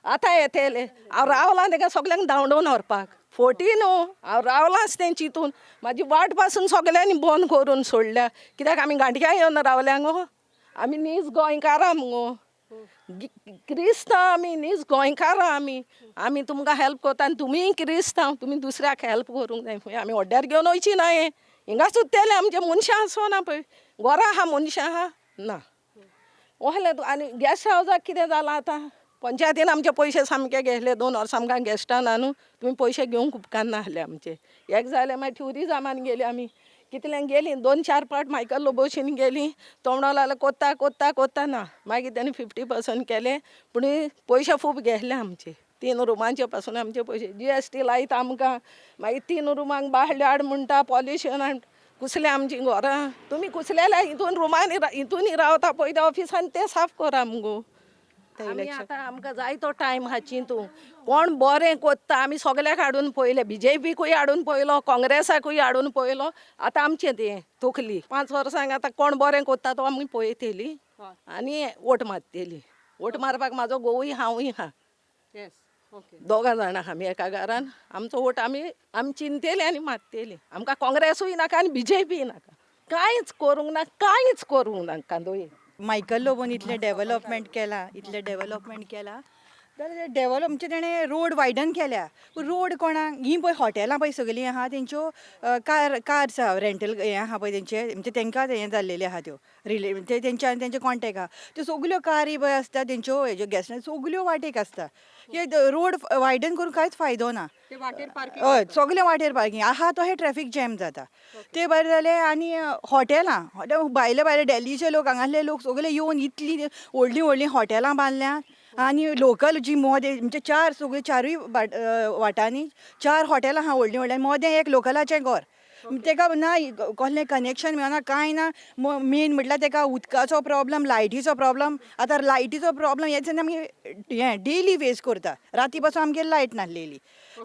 आतां येतले हांव रावलां तेका सगल्यांक धांवडोवन व्हरपाक, फोटी न्हू हांव रावलांच तें चिंतून. म्हाजी वाट पासून सगल्यांनी बंद करून सोडल्या, कित्याक आमी गांठ्या येवन रावल्या गो, आमी नीज गोंयकारां मुगो, क्रिस्तांव आमी, नीज गोंयकारां आमी. आमी तुमकां हेल्प करता आनी तुमीय क्रिस्तांव, तुमी दुसऱ्याक हेल्प करूंक जाय. खंय आमी वड्ड्यार घेवन वयची ना, हें हिंगा सुत्तेलें आमचें मनशां आसना पळय, घरा आहा मनशां आहा ना ओहलें. आनी गॅस्ट हावजाक कितें जालां आतां, पंचायतीन आमचे पयशे सामके घेतले, 2 वर्सां आमकां गॅस्टां ना न्हू, तुमी पयशे घेवंक उपकारना आहले आमचे. एक जालें मागीर ट्युरिजमान गेली आमी, कितल्यांक गेलीं 2-4 पाट मायकल लोबोशीन गेलीं, तो म्हणो लागलो कोत्ता कोत्ता कोत्ता ना, मागीर तेणी 50% केले, पूण पयशे खूब घेतले आमचे. 3 रुमांचे पासून आमचे पयशे GST लायता आमकां, मागीर 3 रुमांक बाहले हाड म्हणटा, पॉल्युशन कुसले आमचीं घरां. तुमी कुसलेल्या हितून रुमांनी हितून रावता पळय त्या ऑफिसान, तें साफ करा मुगो. आमी आतां आमकां जायतो टायम आहा चिंतूंक, कोण बरें कोत्ता आमी सगल्याक हाडून पळयलें, BJPकूय हाडून पळयलो, काँग्रेसाकूय हाडून पळयलो. आतां आमचें तें तकली 5 वर्सांक आतां कोण बरें कोत्ता तो आमी पळयतली आनी वोट मारतली. वोट मारपाक म्हाजो घोवूय हांवूय आहा, दोगां जाणां आमी एका घरान, आमचो वोट आमी आमी चिंततली आनी मारतली. आमकां काँग्रेसूय नाका आनी BJPय नाका, कांयच करूंक ना, कांयच करूंक नाका दोई. मायकल लोबोन इतलें डेवलपमेंट केलां, इतलें डेवलपमेंट केलां जाल्यार डेवलप म्हणजे तेणें रोड वायडन केल्या. पूण रोड कोणाक हीं पळय हॉटेलां पळय सगलीं आहा तेंच्यो, कार कार्स आहा, रेंटल हें आहा पळय तेंचे, म्हणजे तेंकां हें जाल्लेल्यो आहा त्यो रिले, ते तेंच्या आनी तेंचे कॉन्टेक्ट आहा. त्यो सगल्यो कारी पळय आसता तेंच्यो, हेज्यो गेस्ट सगल्यो वाटेक आसता. हे रोड वायडन करून कांयच फायदो ना. ते वाटेर पार्किंग. हय, सगळे वाटेर पार्किंग आहा, तो हे ट्रॅफीक जॅम जाता. ते भायर जालें आनी हॉटेलां, हॉटेल भायले भायले डेल्लीचे लोक, हांगासले लोक सगळे येवन इतलीं व्हडलीं व्हडलीं हॉटेलां बांदल्यात आनी लोकल जी मोदें म्हणजे चार सगळे चारूय वाटांनी चार हॉटेलां आहा व्हडलीं व्हडलीं आनी मोदें एक लोकलाचें घर. तेका ना कसलें कनेक्शन मेळना, कांय ना. मेन म्हटल्यार तेका उदकाचो प्रॉब्लम, लायटीचो प्रॉब्लम. आतां लायटीचो प्रॉब्लम हे दिसांनी आमी हें डेली फेस करता. राती पासून आमगेर लायट नासलेली.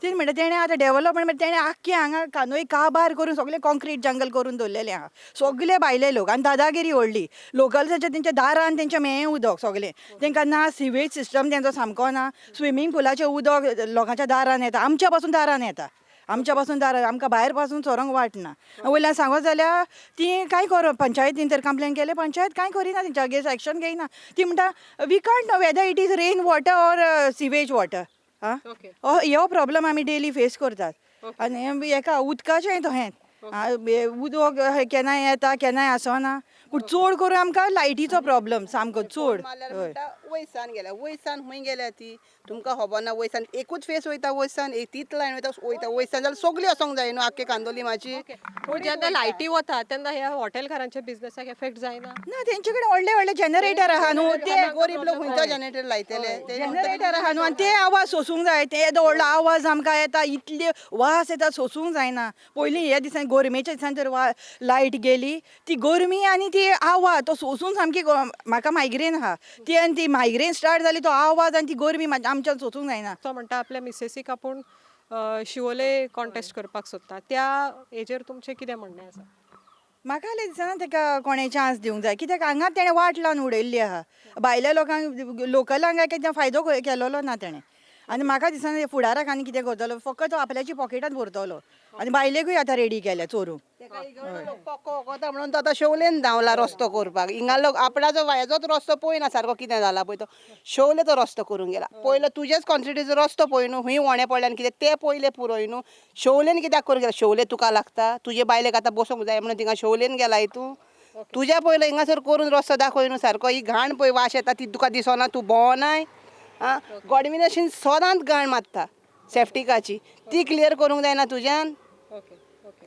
तें म्हणटा तेणें आतां डेवलपमेंट म्हणटा तेणें आख्खें हांगा कानोळी काबार करून सगळें कॉन्क्रीट जंगल करून दवरलेलें आहा. सगळे भायले लोक आनी दादागिरी व्हडली लोकल्साच्या, तेंच्या दारान तेंच्या मेळ्ळें उदक सगळें. तेंकां ना सिवेज सिस्टम तेंचो सामको ना. स्विमींग पुलाचें उदक लोकांच्या दारान येता, आमच्या पासून दारान येता, आमच्या पासून दारान, आमकां भायर पासून सोरोंक वाट ना. वयल्यान सांगत जाल्यार ती कांय कर पंचायतीन तर कंप्लेन केलें, पंचायत कांय करिना, तेंच्या अगेन्स्ट एक्शन घेयना. ती म्हणटा we can't know whether it is rain water or sewage water. आं, हो प्रॉब्लम आमी डेली फेस करतात. आनी हेका उदकाचेंय तशेंच, उदक केन्नाय येता केन्नाय आसना. पूण चड करून आमकां लायटीचो प्रॉब्लम सामको चड. हय, वयसान गेल्या, वयसान खंय गेल्या ती तुमकां खबर ना. वयसान एकूच फेस वयता, वयसान तीच लायन वयता वयता वयसान जाल्यार सगळी वचोंक जाय न्हू आख्खे कांदोली माची. पूण जेन्ना लायटी वता तेन्ना ह्या हॉटेलकारांच्या बिझनसाक एफेक्ट जायना? ना, तेंचे कडेन व्हडले व्हडले जनरेटर आहा न्हू ते. गरीब लोक खंयचो जनरेटर लायतले ते? जनरेटर आहा न्हू आनी ते आवाज सोसूंक जाय. ते येदो व्हडलो आवाज आमकां येता, इतले वास येता, सोसूंक जायना. पयलीं ह्या दिसांनी गरमेच्या दिसांनी तर वा लायट गेली ती गरमी आनी ती आवाज तो सोसून सामकी, म्हाका मायग्रेन आहा ती, आनी ती मायग्रेन स्टार्ट जाली तो आवाज आनी ती गरमी आमच्यान सोसूंक जायना. तो म्हणटा आपल्या मिसेसीक आपूण शिवोले कॉन्टेस्ट करपाक सोदता, त्या हेजेर तुमचें कितें म्हणणें आसा? म्हाका जाल्यार दिसना तेका कोणें चान्स दिवंक जाय, कित्याक हांगा तेणें वाट लावन उडयल्ली आहा भायल्या लोकांक, लोकलांक काय कितें फायदो केलोलो ना तेणें. आनी म्हाका दिसना फुडाराक आनी कितें करतलो. फकत तो आपल्याची पॉकेटात भरतलो आनी बायलेकूय आतां रेडी केल्या चोरूंक. तेका इगर्ज पक्को वता म्हणून तो आतां शोवलेन धांवला रस्तो करपाक. हिंगा लोक आपणाचो हेजोच रस्तो पळयना सारको कितें जाला पळय, तो शोवले तो रस्तो करूंक गेला. पयलो तुजेच कॉन्स्टिट्युएन्सीचो रस्तो पळय न्हू, खंय वणे पडल्या आनी कितें ते पयले पुरय न्हू. शोवलेन कित्याक करूंक गेला? शोवले तुका लागता, तुजे बायलेक आतां बसोंक जाय म्हणून थिंगा शोवलेन गेलाय तूं. तुज्या पयलो हिंगासर करून रस्तो दाखय न्हू सारको. ही घाण पळय, वास येता ती तुका दिसना, तूं भोंवनाय. आं, गॉडविनाशीन सदांच घाण मारता सेफ्टिकाची, ती क्लियर करूंक जायना तुज्यान? ओके ओके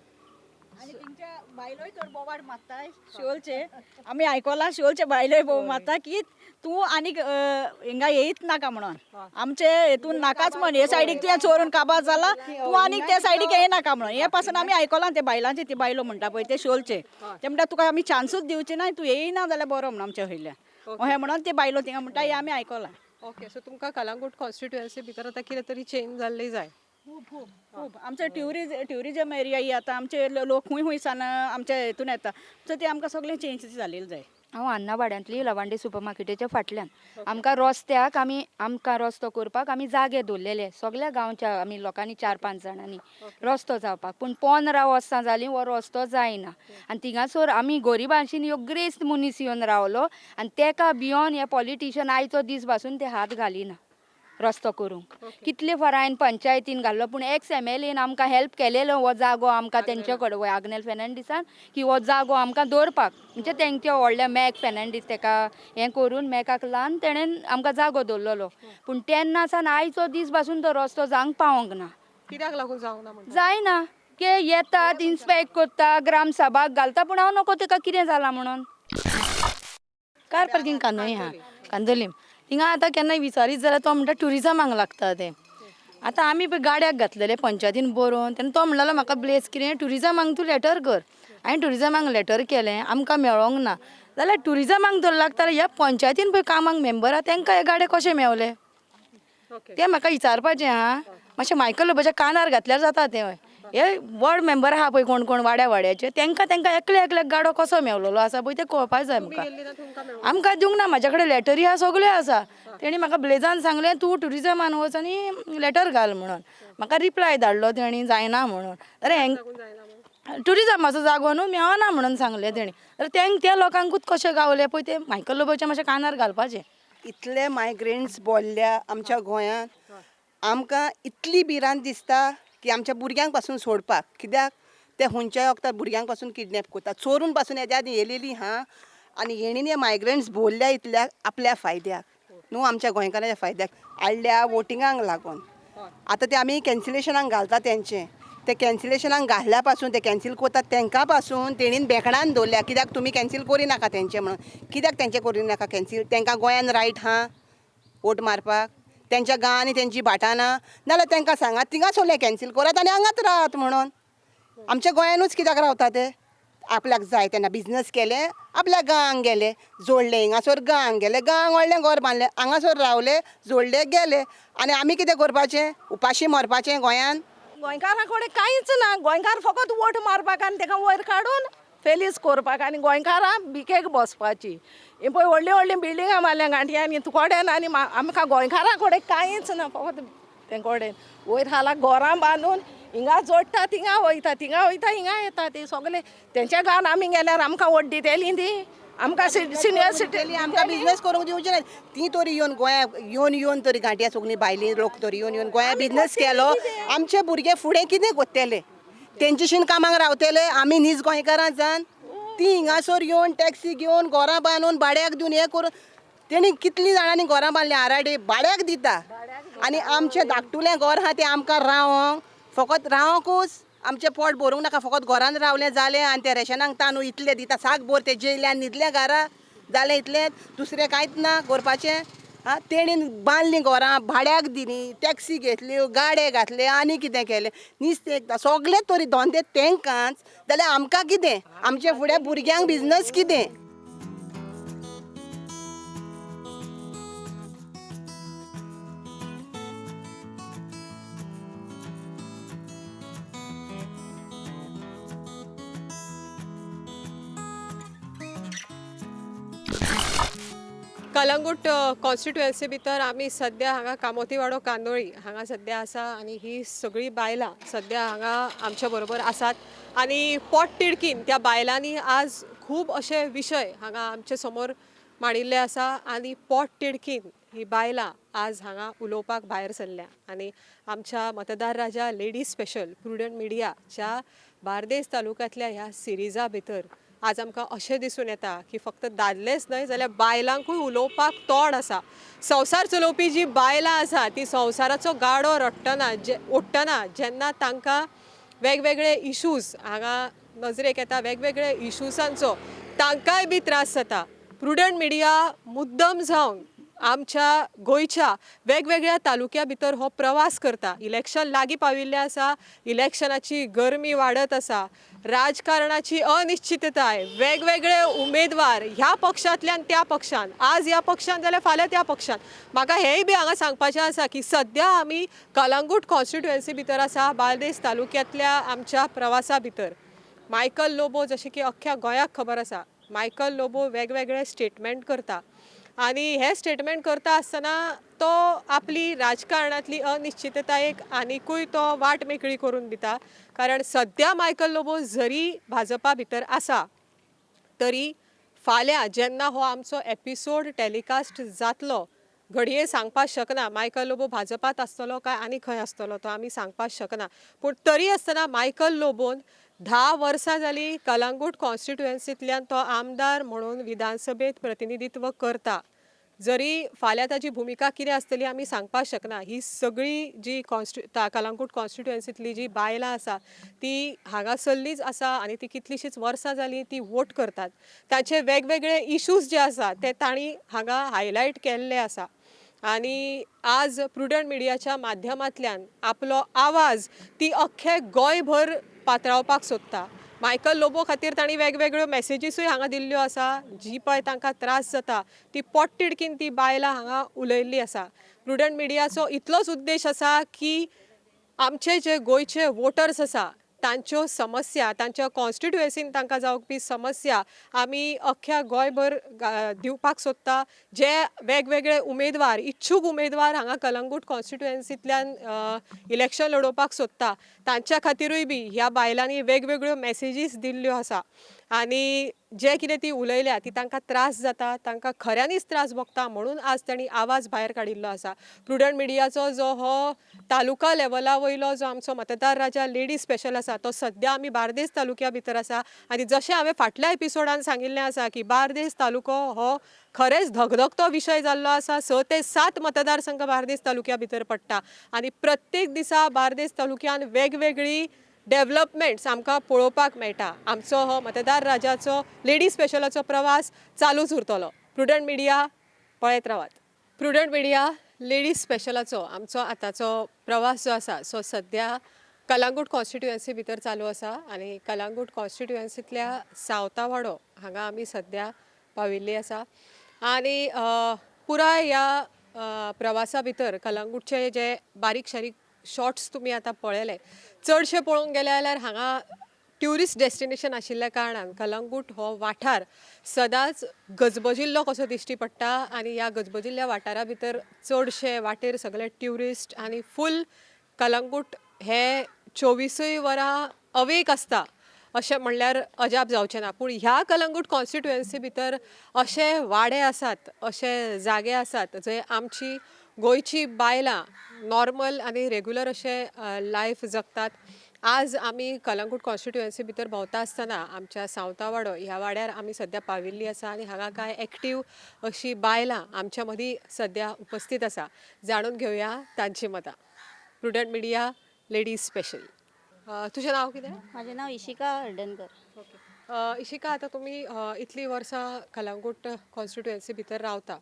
आनी तेंच्या बायलोय तर बोवाळ मारताय शिवोलचे. आमी आयकोलां शिवोलचे बायलोय बोव मारता की तूं आनीक हिंगा येयत नाका म्हणून, आमचे हेतून नाकाच म्हण, हे सायडीक तुवें चोरून काबार जाला, तूं आनीक ते सायडीक येयनाका म्हणून. हे पासून आमी आयकोलां ते बायलांचे, ती बायलो म्हणटा पळय ते शिवोलचे, ते म्हणटा तुका आमी चान्सूच दिवचे ना, तूं येयना जाल्यार बरो म्हणून आमच्या वयल्यान, अशें म्हणून ते बायलो थिंगा म्हणटा, हें आमी आयकोलां. ओके, सो तुमकां कलांगूट कॉन्स्टिट्युएन्सी भितर आतां कितें तरी चेंज जाल्ली जाय. खूब खूब खूब. आमचे ट्युरिजम एरिया ही आतां आमचे लोक खूंय खूंय सान आमच्या हेतून येता, सो ते आमकां सगळें चेंज जालेले जाय. हांव अन्ना वाड्यांतली, लवांडे सुपर मार्केटाच्या फाटल्यान. आमकां रस्त्याक आमी, आमकां रस्तो करपाक आमी जागे दवरलेले सगल्या गांवच्या आमी लोकांनी, चार पांच जाणांनी रस्तो जावपाक. पूण 15 वर्सां जालीं हो रस्तो जायना. आनी थिंगासर आमी गरिबांशीन ह्यो ग्रेस्त मनीस येवन रावलो आनी तेका भियोन हे पॉलिटिशन आयचो दीस पासून ते हात घालिना रस्तो करूंक. कितले फार हांवें पंचायतीन घाल्लो, पूण एक्स एमएलएन आमकां हेल्प केलेलो हो जागो आमकां तेंचे कडेन, आग्नेल फेर्नांडीसान, की हो जागो आमकां दवरपाक, म्हणजे तेंच्या व्हडल्या मॅक फेर्नांडीस तेका हें करून मॅकाक लावन तेणेन आमकां जागो दवरलेलो. पूण तेन्ना सान आयचो दीस पासून तो रस्तो जावंक पावोंक ना. कित्याक लागून जावंक ना म्हणटा? जायना के येतात, इन्स्पेक्ट करता, ग्रामसभाक घालता, पूण हांव नको तेका कितें जालां म्हणून. कार पार्किंग कांदोळी आहा, कांदोलीम थिंगा. आतां केन्नाय विचारीत जाल्यार तो म्हणटा ट्युरिजमाक लागता तें. आतां आमी पळय गाड्याक घातलेले पंचायतीन बरोवन, तेन्ना तो म्हणलेलो म्हाका ब्लेस कितें ट्युरिजमाक तूं लेटर कर. हांवें ट्युरिजमाक लेटर केलें, आमकां मेळोंक ना. जाल्यार ट्युरिजमाक जर लागता जाल्यार ह्या पंचायतीन पळय कामाक मेंबर आहा तेंकां हे गाडे कशे मेवले ते म्हाका विचारपाचें. आहा मातशें मायकल लोबाच्या कानार घातल्यार जाता तें. हे वॉर्ड मेंबर आहा पळय कोण कोण वाड्या वाड्याचे, तेंकां तेंकां एकल्या एकल्याक गाडो कसो मेवलेलो आसा पळय तें कळपाक जाय आमकां. आमकां दिवंक ना. म्हाज्या कडेन लेटरी आहा, सगळ्यो आसा. तेणी म्हाका ब्लेजान सांगलें तूं ट्युरिजमान वच आनी लेटर घाल म्हणून. म्हाका रिप्लाय धाडलो तेणी जायना म्हणून. जाल्यार हें ट्युरिजमाचो जागो न्हू मेळना म्हणून सांगलें तेणी. जाल्यार त्या लोकांकूच कशें गावलें पळय तें मायकल लोबोचें मातशें कानार घालपाचें. इतले मायग्रंट्स बोल्ल्या आमच्या गोंयांत, आमकां इतली भिरांत दिसता की आमच्या भुरग्यांक पासून सोडपाक, कित्याक ते हुंयच्या वखतार भुरग्यांक पासून किडनॅप करता, चोरून पासून हेज्या आदी येयलेली हा. आनी हेणीन हे मायग्रंट्स भरल्या इतल्याक आपल्या फायद्याक न्हू, आमच्या गोंयकारांच्या फायद्याक हाडल्या वोटिंगांक लागून. आतां ते आमी कॅन्सिलेशनाक घालता तेंचें, ते कॅन्सिलेशनाक घातल्या पासून ते कॅन्सील करतात तेंकां पासून तेणीन बेकणान दवरल्या, कित्याक तुमी कॅन्सील करिनाका तेंचें म्हणून. कित्याक तेंचें करिनाका कॅन्सील? तेंकां गोंयान रायट हा वोट मारपाक, तेंच्या गांवांनी तेंची भाटां ना, नाल्यार तेंकां सांगात थिंगा सोडलें कॅन्सील करात आनी हांगाच रावात म्हणून. आमच्या गोंयानूच कित्याक रावता ते? आपल्याक जाय तेन्ना बिजनस केले, आपल्या गांवांक गेले, जोडले हिंगासर गांवांक गेले, गांवांक व्हडलें घर बांदलें, हांगासर रावले, जोडले गेले. आनी आमी कितें करपाचें? उपाशी मरपाचें गोंयान? गोंयकारां कडेन कांयच ना, गोंयकार फकत वोट मारपाक आनी तेका वयर काडून फेलीस करपाक आनी गोंयकारां भिकेक बसपाची. ही पळय व्हडलीं व्हडलीं बिल्डिंगां मारल्या गांठयांनी तुकोडेन, आनी आमकां गोंयकारां कडेन कांयच ना, फकत ते कडेन वयर खाला घरां बांदून हिंगा जोडटा, थिंगा वयता, थिंगा वयता, हिंगा येता. ती सगळे तेंच्या गांवान आमी गेल्यार आमकां वोट दितली ती, आमकां सिनियर सिटीजन आमकां बिजनस करूंक दिवचे ना. ती तरी येवन गोंया येवन येवन तरी गांठया सगळीं भायली लोक तरी येवन येवन गोंया बिजनस केलो, आमचे भुरगे फुडें कितें करतले? तेंचेशीन कामाक रावतले आमी नीज गोंयकारां जावन. ती हिंगासर येवन टॅक्सी घेवन घरां बांदून भाड्याक दिवन हें करून तेणी कितलीं जाणांनी घरां बांदलीं आराडे भाड्याक दिता. आनी आमचें धाकटुलें घर आहा तें आमकां रावोंक फकत रावोंकूच, आमचें पोट भरूंक नाका, फकत घरान रावलें जालें. आनी ते रेशनाक तांदूळ इतले दिता, साक भर ते जेयले आनी न्हिदले घरा, जालें इतलें, दुसरें कांयच ना करपाचें. आं, तेणीन बांदलीं घरां भाड्याक दिलीं, टॅक्सी घेतल्यो, गाडे घातले आनी कितें केलें नुस्तें एकदां सगळे तरी धंदे तेंकांच, जाल्यार आमकां कितें? आमचे फुडें भुरग्यांक बिजनस कितें? कलंगूट कॉन्स्टिट्युएन्सी भितर आमी सद्या हांगा कामोतीवाडो कांदोळी हांगा सद्या आसा आनी ही सगळीं बायलां सद्या हांगा आमच्या बरोबर आसात आनी पोट तिडकीन त्या बायलांनी आज खूब अशे विशय हांगा आमचे समोर मांडिल्ले आसा आनी पोट तिडकीन ही बायलां आज हांगा उलोवपाक भायर सरल्या आनी आमच्या मतदार राजा लेडीज स्पेशल प्रुडंट मिडियाच्या बार्देस तालुक्यांतल्या ह्या सिरिजा भितर आज आमकां अशें दिसून येता की फक्त दादलेच न्हय जाल्यार बायलांकूय उलोवपाक तोंड आसा. संवसार चलोवपी जी बायलां आसा ती संवसाराचो गाडो रडटना जे ओडटना जेन्ना तांकां वेगवेगळे इशूज हांगा नजरेक येता, वेगवेगळे इशूजांचो तांकांय बी त्रास जाता. प्रुडंट मिडिया मुद्दम जावन आमच्या गोंयच्या वेगवेगळ्या तालुक्या भितर हो प्रवास करता. इलेक्शन लागीं पाविल्लें आसा, इलेक्शनाची गरमी वाडत आसा, राजकारणाची अनिश्चितताय, वेगवेगळे उमेदवार ह्या पक्षांतल्यान त्या पक्षान, आज ह्या पक्षान जाल्यार फाल्यां त्या पक्षान. म्हाका हेंय बी हांगा सांगपाचें आसा की सद्या आमी कलंगूट कॉन्स्टिट्युएन्सी भितर आसा, बार्देस तालुक्यांतल्या आमच्या प्रवासा भितर. मायकल लोबो जशें की अख्ख्या गोंयाक खबर आसा, मायकल लोबो वेगवेगळे स्टेटमेंट करता आनी हे स्टेटमेंट करता आसतना तो आपली राजकारणांतली अनिश्चिततायेक आनिकूय तो वाट मेकळी करून दिता. कारण सद्या मायकल लोबो जरी भाजपा भितर आसा तरी फाल्यां जेन्ना हो आमचो एपिसोड टेलिकास्ट जातलो घडये सांगपाक शकना मायकल लोबो भाजपात आसतलो काय आनी खंय आसतलो तो आमी सांगपाक शकना. पूण तरी आसतना मायकल लोबोन 10 वर्सां जालीं कलंगूट कॉन्स्टिट्युएन्सींतल्यान तो आमदार म्हणून विधानसभेंत प्रतिनिधित्व करता. जरी फाल्यां ताजी भुमिका कितें आसतली आमी सांगपाक शकना. ही सगळी जी कलंगूट कॉन्स्टिट्युएन्सींतली जी बायलां आसा ती हांगासरलीच आसा आनी ती कितलींशींच वर्सां जालीं ती वोट करतात. ताचे वेगवेगळे इशूज जे आसा ते तांणी हांगा हायलायट केल्ले आसा आनी आज प्रुडंट मिडियाच्या माध्यमांतल्यान आपलो आवाज ती अख्खे गोंयभर पातळावपाक सोदता. मायकल लोबो खातीर तांणी वेगवेगळ्यो मॅसेजीसूय हांगा दिल्ल्यो आसा, जी पळय तांकां त्रास जाता ती पोटतिडकीन ती बायलां हांगा उलयल्ली आसा. प्रुडंट मिडियाचो इतलोच उद्देश आसा की आमचे जे गोंयचे वोटर्स आसा तांच्यो समस्या, तांच्या कॉन्स्टिट्युएन्सीन तांकां जावपी समस्या आमी अख्ख्या गोंयभर दिवपाक सोदता. जे वेगवेगळे उमेदवार, इच्छूक उमेदवार हांगा कलंगूट कॉन्स्टिट्युएन्सींतल्यान इलेक्शन लडोवपाक सोदता तांच्या खातिरूय बी ह्या बायलांनी वेगवेगळ्यो मॅसेजीस दिल्ल्यो आसा आनी जे कितें ती उलयल्या ती तांकां त्रास जाता, तांकां खऱ्यांनीच त्रास भोगता म्हणून आज तांणी आवाज भायर काडिल्लो आसा. प्रुडंट मिडियाचो जो हो तालुका लेवला वयलो जो आमचो मतदार राजा लेडीज स्पेशल आसा तो सद्या आमी बार्देस तालुक्या भितर आसा आनी जशें हांवें फाटल्या एपिसोडान सांगिल्लें आसा की बार्देस तालुको हो खरेंच धगधगतो विशय जाल्लो आसा. 6 ते 7 मतदारसंघ बार्देस तालुक्या भितर पडटा आनी प्रत्येक दिसा बार्देस तालुक्यान वेगवेगळी डेव्हलपमेंट्स आमकां पळोवपाक मेळटा. आमचो हो मतदार राजाचो लेडीज स्पेशलाचो प्रवास चालूच उरतलो. प्रुडंट मिडिया पळयत रावात. प्रुडंट मिडिया लेडीज स्पेशलाचो आमचो आतांचो प्रवास जो आसा सो सद्या कलांगूट कॉन्स्टिट्युएन्सी भितर चालू आसा आनी कलांगूट कॉन्स्टिट्युएन्सींतल्या सावतावाडो हांगा आमी सद्या पाविल्ली आसा आनी पुराय ह्या प्रवासा भितर कलांगूटचे जे बारीक शारीक शॉट्स तुमी आतां पळयले, चडशे पळोवंक गेले जाल्यार हांगा ट्युरिस्ट डेस्टिनेशन आशिल्ल्या कारणान कलंगूट हो वाठार सदांच गजबजिल्लो कसो दिश्टी पडटा आनी ह्या गजबजिल्ल्या वाठारा भितर चडशे वाटेर सगळे ट्युरिस्ट आनी फूल कलंगूट हे 24 वरां अवेक आसता अशें म्हणल्यार अजाप जावचें ना. पूण ह्या कलंगूट कॉन्स्टिट्युएन्सी भितर अशे वाडे आसात, अशे जागे आसात जंय आमची गोंयची बायलां नॉर्मल आनी रेगुलर अशें लायफ जगतात. आज आमी कलंगूट कॉन्स्टिट्युएन्सी भितर भोंवता आसतना आमच्या सावतावाडो ह्या वाड्यार आमी सद्या पाविल्ली आसा आनी हांगा कांय एक्टीव अशी बायलां आमच्या मदीं सद्या उपस्थीत आसा. जाणून घेवया तांची मतां. Prudent media ladies special. तुजें नांव कितें? म्हाजें नांव इशिका हळदणकर. ओके इशिका, आतां तुमी इतलीं वर्सां कलंगूट कॉन्स्टिट्युएन्सी भितर रावता,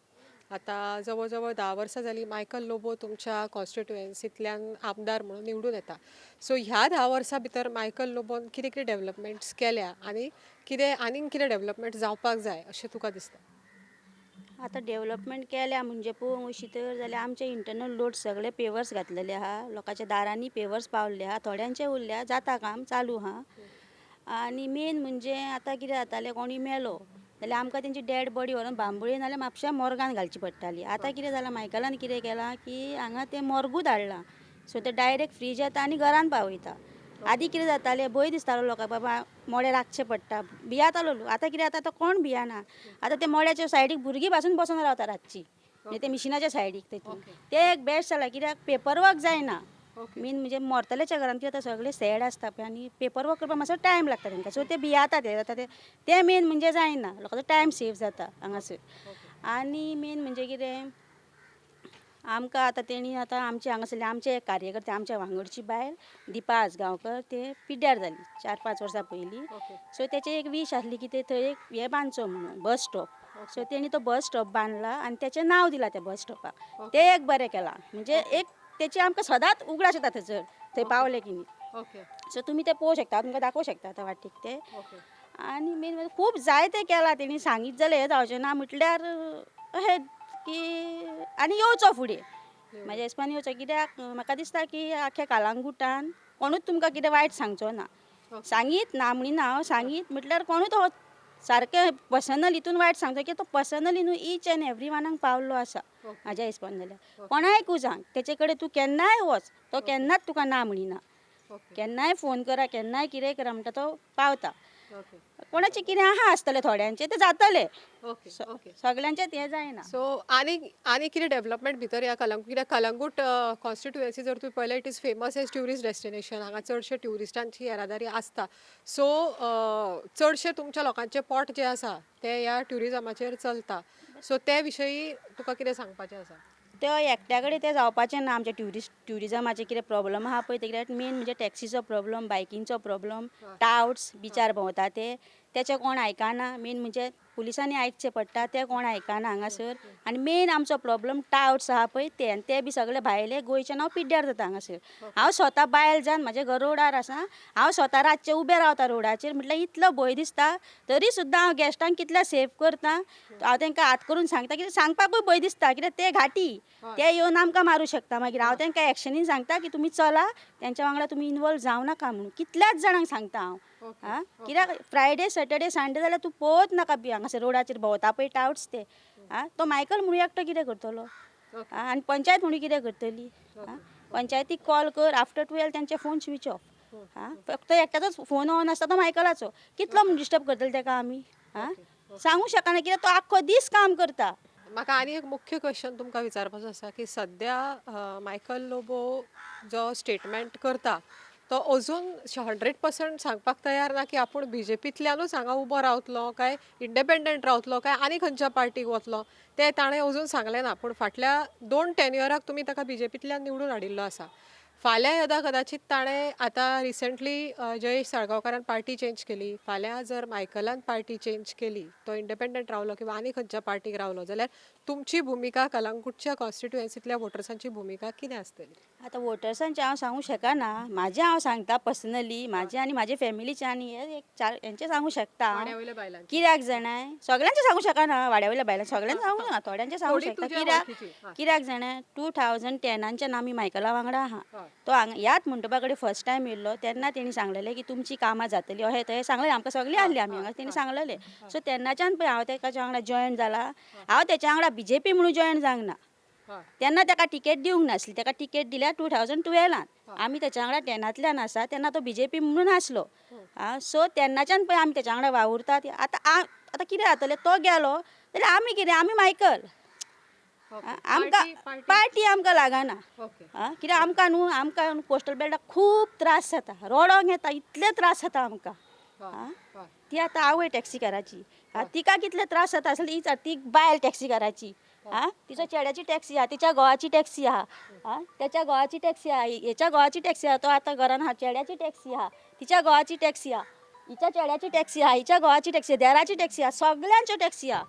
आतां जवळ जवळ 10 वर्सां जालीं मायकल लोबो तुमच्या कॉन्स्टिट्युएन्सींतल्यान आमदार म्हणून निवडून येता. सो ह्या 10 वर्सां भितर मायकल लोबोन कितें कितें डेवलपमेंट्स केल्या आनी कितें आनीक कितें डेवलपमेंट जावपाक जाय अशें तुका दिसता? आतां डेवलपमेंट केल्या म्हणजे पळोवंक वशी तर जाल्यार आमचे इंटरनल रोड सगळे पेवर्स घातलेले आहा, लोकांच्या दारांनी पेवर्स पावल्ले आहा, थोड्यांचे उरल्या, जाता काम चालू आहा. आनी मेन म्हणजे आतां कितें जातालें, कोणी मेलो जाल्यार आमकां तेंची डेड बॉडी व्हरोन बांबोळे नाल्यार म्हापश्या मोर्गान घालची पडटाली. आतां कितें जालां, मायकलान कितें केलां की हांगा तें मोर्गूच हाडलां, सो तें डायरेक्ट फ्रीज येता आनी घरान पावयता. आदी कितें जातालें, भंय दिसतालो लोकांक, बाबा मोडें राखचें पडटा, भियातालो लोक. आतां कितें जाता, आतां कोण भियाना. आतां ते मोड्याच्या सायडीक भुरगीं पासून बसून रावता रातची, म्हणजे ते मिशिनाच्या सायडीक तेतून ते एक बेस्ट जालां कित्याक पेपर वर्क जायना. मेन म्हणजे मरतल्याच्या घरान कितें जाता, सगळें सॅड आसता पळय आनी पेपर वर्क करपाक मातसो टायम लागता तांकां, सो ते भियाता, ते जाता ते मेन म्हणजे जायना, लोकांचो टायम सेव जाता हांगासर. आनी मेन म्हणजे कितें, आमकां आतां तेणी आतां आमचे हांगासरले आमचे कार्यकर्ते, आमच्या वांगडची बायल दीपा आजगांवकर, ते पिड्ड्यार जाली 4-5 वर्सां पयलीं. सो तेचे एक वीश आसली की ते थंय एक हें बांदचो म्हणून बस स्टॉप. सो तेणी तो बस स्टॉप बांदला आनी तेचें नांव दिलां त्या बस स्टॉपाक. तें एक बरें केलां, म्हणजे एक तेची आमकां सदांच उगडास येता थंयसर थंय पावले की न्ही. सो तुमी तें पळोवंक शकता, तुमकां दाखोवंक शकता आतां वाटेक तें. आनी मेन म्हणजे खूब जायतें केलां तेणी, सांगीत जाल्यार हें जावचें ना म्हटल्यार अशें की आनी येवचो फुडें म्हाज्या हिसपान येवचो, कित्याक म्हाका दिसता की आख्ख्या कालांगुटान कोणूच तुमकां कितें वायट सांगचो ना, सांगीत ना म्हणिना हांव, सांगीत म्हटल्यार कोणूच हो सारकें पर्सनल हितून वायट सांगचो की तो पर्सनली न्हू इच एन्ड एवरी वनाक पावल्लो आसा म्हाज्या हिसपान. जाल्यार कोणायकूय सांग, तेचे कडेन तूं केन्नाय वच, तो केन्नाच तुका ना म्हणिना, केन्नाय फोन करा, केन्नाय कितेंय करा म्हणटा तो पावता. कोणाचें कितें आहा आसतलें थोड्यांचें तें जातलें, सगल्यांचें तें जायना. सो आनी आनी कितें डेवलपमेंट भितर ह्या कलंगूट, कित्याक कलंगूट कॉन्स्टिट्युएन्सी जर तुवें पळयलें, it is famous as tourist destination. हांगा चडशे ट्युरिस्टांची येरादारी आसता. सो चडशे तुमच्या लोकांचें पोट जें आसा तें ह्या ट्युरिजमाचेर चलता. सो ते विशयी तुका कितें सांगपाचें आसा? ते एकट्या कडेन तें जावपाचें ना. आमच्या ट्युरिजमाचें कितें प्रॉब्लम आहा पळय, ते कित्याक मेन म्हणजे टॅक्सीचो प्रॉब्लम, बायकींगचो प्रॉब्लम, टावट्स बिचार भोंवता ते तेचें कोण आयकना. मेन म्हणजे पुलिसांनी आयकचें पडटा, तें कोण आयकना हांगासर. आनी मेन आमचो प्रॉब्लम टावट्स आहा पळय ते, आनी ते बी सगळे भायले गोंयचे नांव पिड्ड्यार जाता हांगासर. हांव स्वता बायल जावन म्हाजें घर रोडार आसा, हांव स्वता रातचें उबें रावता रोडाचेर, म्हटल्यार इतलो भंय दिसता. तरी सुद्दां हांव गॅस्टांक कितले सेफ करता, हांव तांकां हात करून सांगता, कित्याक सांगपाकूय भंय दिसता, कित्याक ते घाटी ते येवन आमकां मारूं शकता. मागीर हांव तांकां एक्शनीन सांगता की तुमी चला, तेंच्या वांगडा तुमी इनवॉल्व जावं नाका म्हणून. कितल्याच जाणांक सांगता हांव. आं, कित्याक फ्रायडे सॅटर्डे संडे जाल्यार तूं पळोवच नाका बी हांगासर रोडाचेर भोंवता पळय टावट्स ते. आं, तो मायकल म्हणून एकटो कितें करतलो? आं, आनी पंचायत म्हणून कितें करतली? आं, पंचायतीक कॉल कर आफ्टर 12 तेंचे फोन स्विच ऑफ. आं, फक्त एकट्याचोच फोन ऑन आसता तो मायकलाचो. कितलो म्हूण डिस्टर्ब करतले तेका आमी? आं, सांगूं शकना कित्याक तो आख्खो दीस काम करता. म्हाका आनी एक मुख्य क्वेश्चन तुमकां विचारपाचो आसा की सद्या मायकल लोबो जो स्टेटमेंट करता तो अजून 100% सांगपाक तयार ना की आपूण बीजेपींतल्यानूच हांगा उबो रावतलो काय इंडिपेंडंट रावतलो काय आनी खंयच्या पार्टीक वतलो तें ताणें अजून सांगलें ना. पूण फाटल्या 2 टेन्युअराक तुमी ताका बीजेपींतल्यान निवडून हाडिल्लो आसा. फाल्यां यदा कदाचीत ताणें आतां रिसंटली जयेश साळगांवकारान पार्टी चेंज केली, फाल्यां जर मायकलान पार्टी चेंज केली, तो इंडिपेंडंट रावलो किंवा आनी खंयच्या पार्टीक रावलो जाल्यार तुमची भुमिका कलंगूटच्या कॉन्स्टिट्युएन्सींतल्या वोटर्सांची भुमिका कितें आसतली? आतां वोटर्सांचें हांव सांगूं शकना, म्हाजें हांव सांगता पर्सनली म्हाजें आनी म्हाजे फॅमिलीचें आनी हे एक चार हेंचें सांगूं शकता हांव. कित्याक जाणाय सगळ्यांचें सांगूं शकना, वाड्या वयल्या बायलां सगळ्यांचें सांगूं शकना, थोड्यांचें सांगूं शकता. कित्याक कित्याक जाणाय 2010 आमी मायकला वांगडा आहा. तो हांगा ह्याच मंडपा कडेन फर्स्ट टायम येयल्लो तेन्ना तेणी सांगलेलें की तुमची कामां जातली अहें तहें सांगलेलें आमकां, सगळीं आहली आमी हांगा, तेणी सांगलेलें. सो तेन्नाच्यान पळय हांव तेच्या वांगडा जॉयन जाला. हांव तेच्या वांगडा बीजेपी म्हणून जॉयन जावंक ना, तेन्ना ताका टिकेट दिवंक नासली, ताका टिकेट दिल्या 2012 आमी तेच्या वांगडा 10तांतल्यान आसा, तेन्ना तो बीजेपी म्हणून आसलो. आं, सो तेन्नाच्यान पळय आमी तेच्या वांगडा वावुरतात. आतां आतां कितें जातलें, तो गेलो जाल्यार आमी कितें, आमी मायकल, आमकां पार्टी आमकां लागना. आं, कित्याक आमकां न्हू, आमकां कोस्टल बेल्टाक खूब त्रास जाता, रडोंक येता इतले त्रास जाता आमकां. आं, ती आतां आवय टॅक्सीकाराची, आं, तिका कितले त्रास जाता आसले ती बायल टॅक्सीकाराची. आं, तिचो चेड्याची टॅक्सी आहा, तिच्या घोवाची टॅक्सी आहा, आं, तेच्या घोवाची टॅक्सी आहा, हेच्या घोवाची टॅक्सी आहा, तो आतां घरान आहा, चेड्याची टॅक्सी आहा, तिच्या घोवाची टॅक्सी आहा, हिच्या चेड्याची टॅक्सी आहा, हिच्या घोवाची टॅक्सी आहा, देराची टॅक्सी आहा, सगळ्यांच्यो टॅक्सी आहा.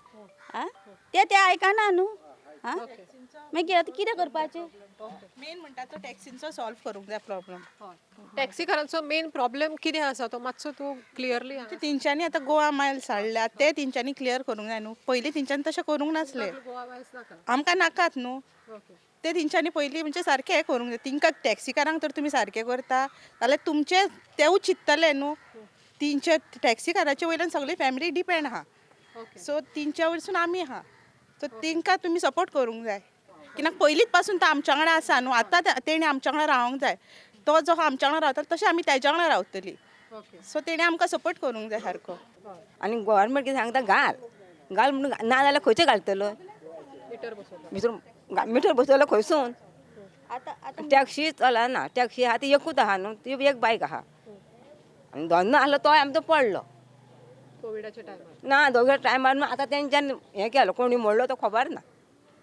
आं, ते ते आयकना न्हू. आं, मागीर आतां कितें करपाचें? मेन म्हणटा तो टॅक्सींचो सॉल्व करूंक जाय प्रॉब्लम. टॅक्सीकारांचो मेन प्रॉब्लम कितें आसा तो मातसो तूं क्लियरली. तेंच्यांनी आतां गोवा मायल्स हाडल्या ते तेंच्यांनी क्लियर करूंक जाय न्हू, पयलीं तेंच्यांनी तशें करूंक नासलें, आमकां नाकात न्हू ते तेंच्यांनी पयलीं म्हणजे सारकें हें करूंक जाय. तेंकां टॅक्सीकारांक तर तुमी सारकें करता जाल्यार तुमचें तेवूय चिंततले न्हू, तेंच्या टॅक्सीकाराचे वयल्यान सगळी फॅमिली डिपेंड आहा, सो तेंच्या वयरसून आमी आहा, सो तेंकां तुमी सपोर्ट करूंक जाय. कित्याक पयलींच पासून तो आमच्या वांगडा आसा न्हू, आतां तेणें आमच्या वांगडा रावंक जाय, तो जो आमच्या वांगडा रावता तशें आमी तेज्या वांगडा रावतली, सो तेणें आमकां सपोर्ट करूंक जाय सारको. आनी गोवोरमेंट कितें सांगता घाल घाल म्हणून, ना जाल्यार खंयचें घालतलो भितर मिटर बसयलो खंयसून. टॅक्सी चलना, टॅक्सी आहा ती एकूच आहा न्हू, ती एक बायक आहा आनी धन्नो आहलो तोय आमचो पडलो कोविडाच्या टायमार ना, दोगां टायमार आतां तेंच्यान हें केलो, कोणी मोडलो तो खबर ना.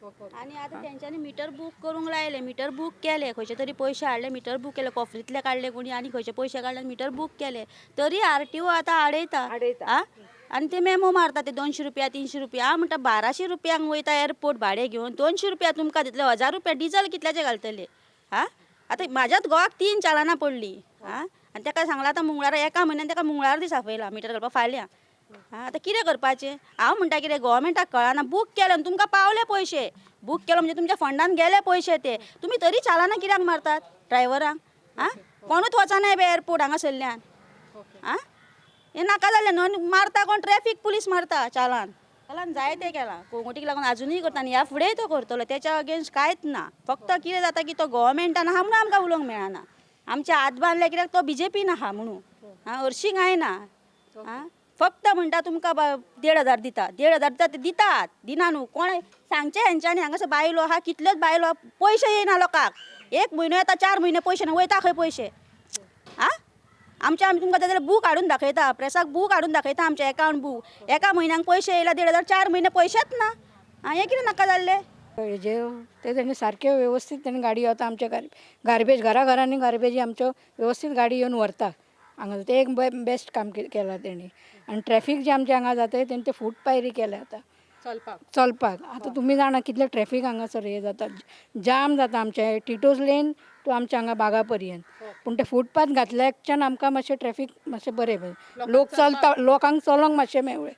आनी आतां तेंच्यांनी मिटर बूक करूंक लायलें, मिटर बूक केलें, खंयचे तरी पयशे हाडले, मिटर बूक केले, कॉफरींतले काडले कोणी आनी खंयचे पयशे काडले, मिटर बूक केले, तरी आरटीओ आतां आडयता. आं, आनी ते मेमो मारता ते 200 रुपया 300 रुपया. हांव म्हणटा 1200 रुपयांक वयता एअरपोर्ट भाडें घेवन, 200 रुपया तुमकां दितले, 1000 रुपया डिजल कितल्याचे घालतले? आं, आतां म्हाज्याच घोवाक 3 चालानां पडलीं. आं, आनी ताका सांगलां आतां मंगळारा, एका म्हयन्यान ताका मंगळार दीस आपयला मिटर घालपाक फाल्यां. आतां कितें करपाचें? हांव म्हणटा कितें गोवोरमेंटाक कळना, बूक केलें तुमकां पावले पयशे, बूक केलो म्हणजे तुमच्या फंडान गेले पयशे ते, तुमी तरी चालानां कित्याक मारतात ड्रायव्हरांक? आं, कोणूच वचना बे एअरपोर्ट हांगासरल्यान. आं, हें नाका जालें न्हू, मारता कोण ट्रॅफीक पुलीस मारता चालान, चालान जायते केलां कोंगोटीक लागून आजुनूय करता आनी ह्या फुडेंय तो करतलो, तेच्या अगेन्स्ट कांयच ना. फक्त कितें जाता की तो गोवोरमेंटान आहा म्हणून आमकां उलोवंक मेळना, आमचे हात बांदले कित्याक तो बीजेपीन आहा म्हणून. आं, हरशीं कांय ना. आं, फक्त म्हणटा तुमकां 1500 दिता, 1500 दिता, ते दितात दिना न्हू. कोण सांगचें हेंच्यांनी, हांगासर बायलो आहा, कितल्योच बायलो, पयशे येयना लोकांक, एक म्हयनो येता 4 म्हयने पयशे ना, वयता खंय पयशे? आं, आमचे आमी तुमकां जाल्यार बूक हाडून दाखयता, प्रेसाक बूक हाडून दाखयता, आमचे एकावंट बूक, एका म्हयन्याक पयशे येयला 1500, 4 म्हयने पयशेच ना. आं, हें कितें नाका जाल्लें? हेजे ते तेणी सारके वेवस्थीत तेणी गाडी वता, आमचे गार्बेज घरा घरांनी गार्बेजी आमच्यो वेवस्थीत गाडी येवन व्हरता, हांगा तें एक बेस्ट काम केलां तेणी. आनी ट्रॅफीक जे आमचे हांगा जाता तेणी ते फूट पायरी केल्या आतां चलपाक चलपाक. आतां तुमी जाणा कितलें ट्रॅफीक हांगासर हें जाता, जाम जाता आमचें टिटोज लेन टू आमच्या हांगा बागा पर्यंत. पूण ते फुटपाथ घातल्याच्यान आमकां मातशें ट्रॅफीक मातशें बरें, लोक चलता, लोकांक चलोंक मातशें मेवळें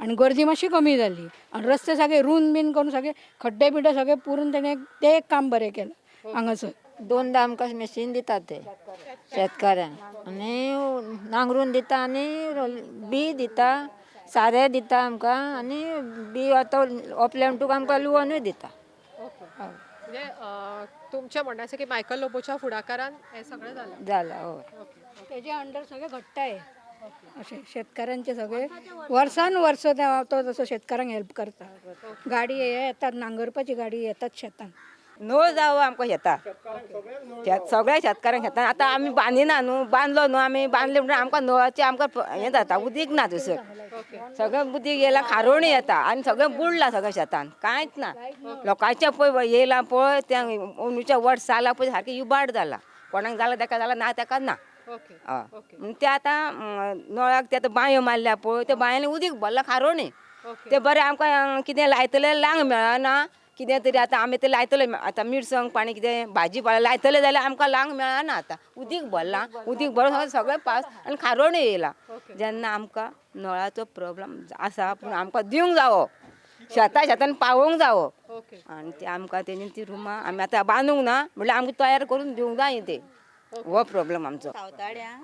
आनी गर्दी मातशी कमी जाली. आनी रस्ते सगळे रून बीन करून सगळे खड्डे बिड्डे सगळे पुरून तेणें तें एक काम बरें केलां हांगासर. दोनदां आमकां मशीन दितात ते शेतकाऱ्यांक, आनी नांगरून दिता आनी बी दिता, सारें दिता आमकां, आनी बी आतां ओपले म्हणटकूच आमकां लुवनूय दिता. ओके, म्हणजे तुमचें म्हणणें आसा की मायकल लोबोच्या फुडाकारान हें सगळें जालां? जालां, हय. तेजे अंडर सगळें घडटाय अशें शेतकाऱ्यांचे सगळे वर्सान वर्स तो जसो शेतकारांक हेल्प करता. गाडी हे येतात, नांगरपाची गाडी येतात शेतान. नळ जावो आमकां शेताक, सगळ्या शेतकारांक शेतान. आतां आमी बांदिना न्हू, बांदलो न्हू आमी, बांदले म्हणून आमकां नळाचें आमकां हें जाता, उदीक ना थंयसर, सगळें उदीक येयलां, खारोणी येता आनी सगळें बुडलां सगळें शेतान, कांयच ना. लोकांचें पळय येयलां पळय तें अंदूच्या वर्स जालां पळय सारकें इबाड जालां, कोणाक जालां तेका जालां, ना तेका ना. हय, म्हणून ते आतां नळाक ते आतां बांयो मारल्या पळय, त्या बांयांनी उदीक भरलां खारोणी. ते बरें आमकां कितें लायतले लांग मेळना कितें तरी, आतां आमी ते लायतले आतां मिरसांग पाणी कितें भाजी पालो लायतले जाल्यार आमकां लांग मेळना. आतां उदीक भरलां, उदीक भरून सगळें पावस आनी खारोणी येयला. जेन्ना आमकां नळाचो प्रोब्लम आसा, पूण आमकां दिवंक जावो, शेतां शेतान पावोवंक जावो. आनी ते आमकां तेणी ती रुमां आमी आतां बांदूंक ना म्हणल्यार आमकां तयार करून दिवंक जाय ते, हो प्रोब्लम आमचो. सावताड्या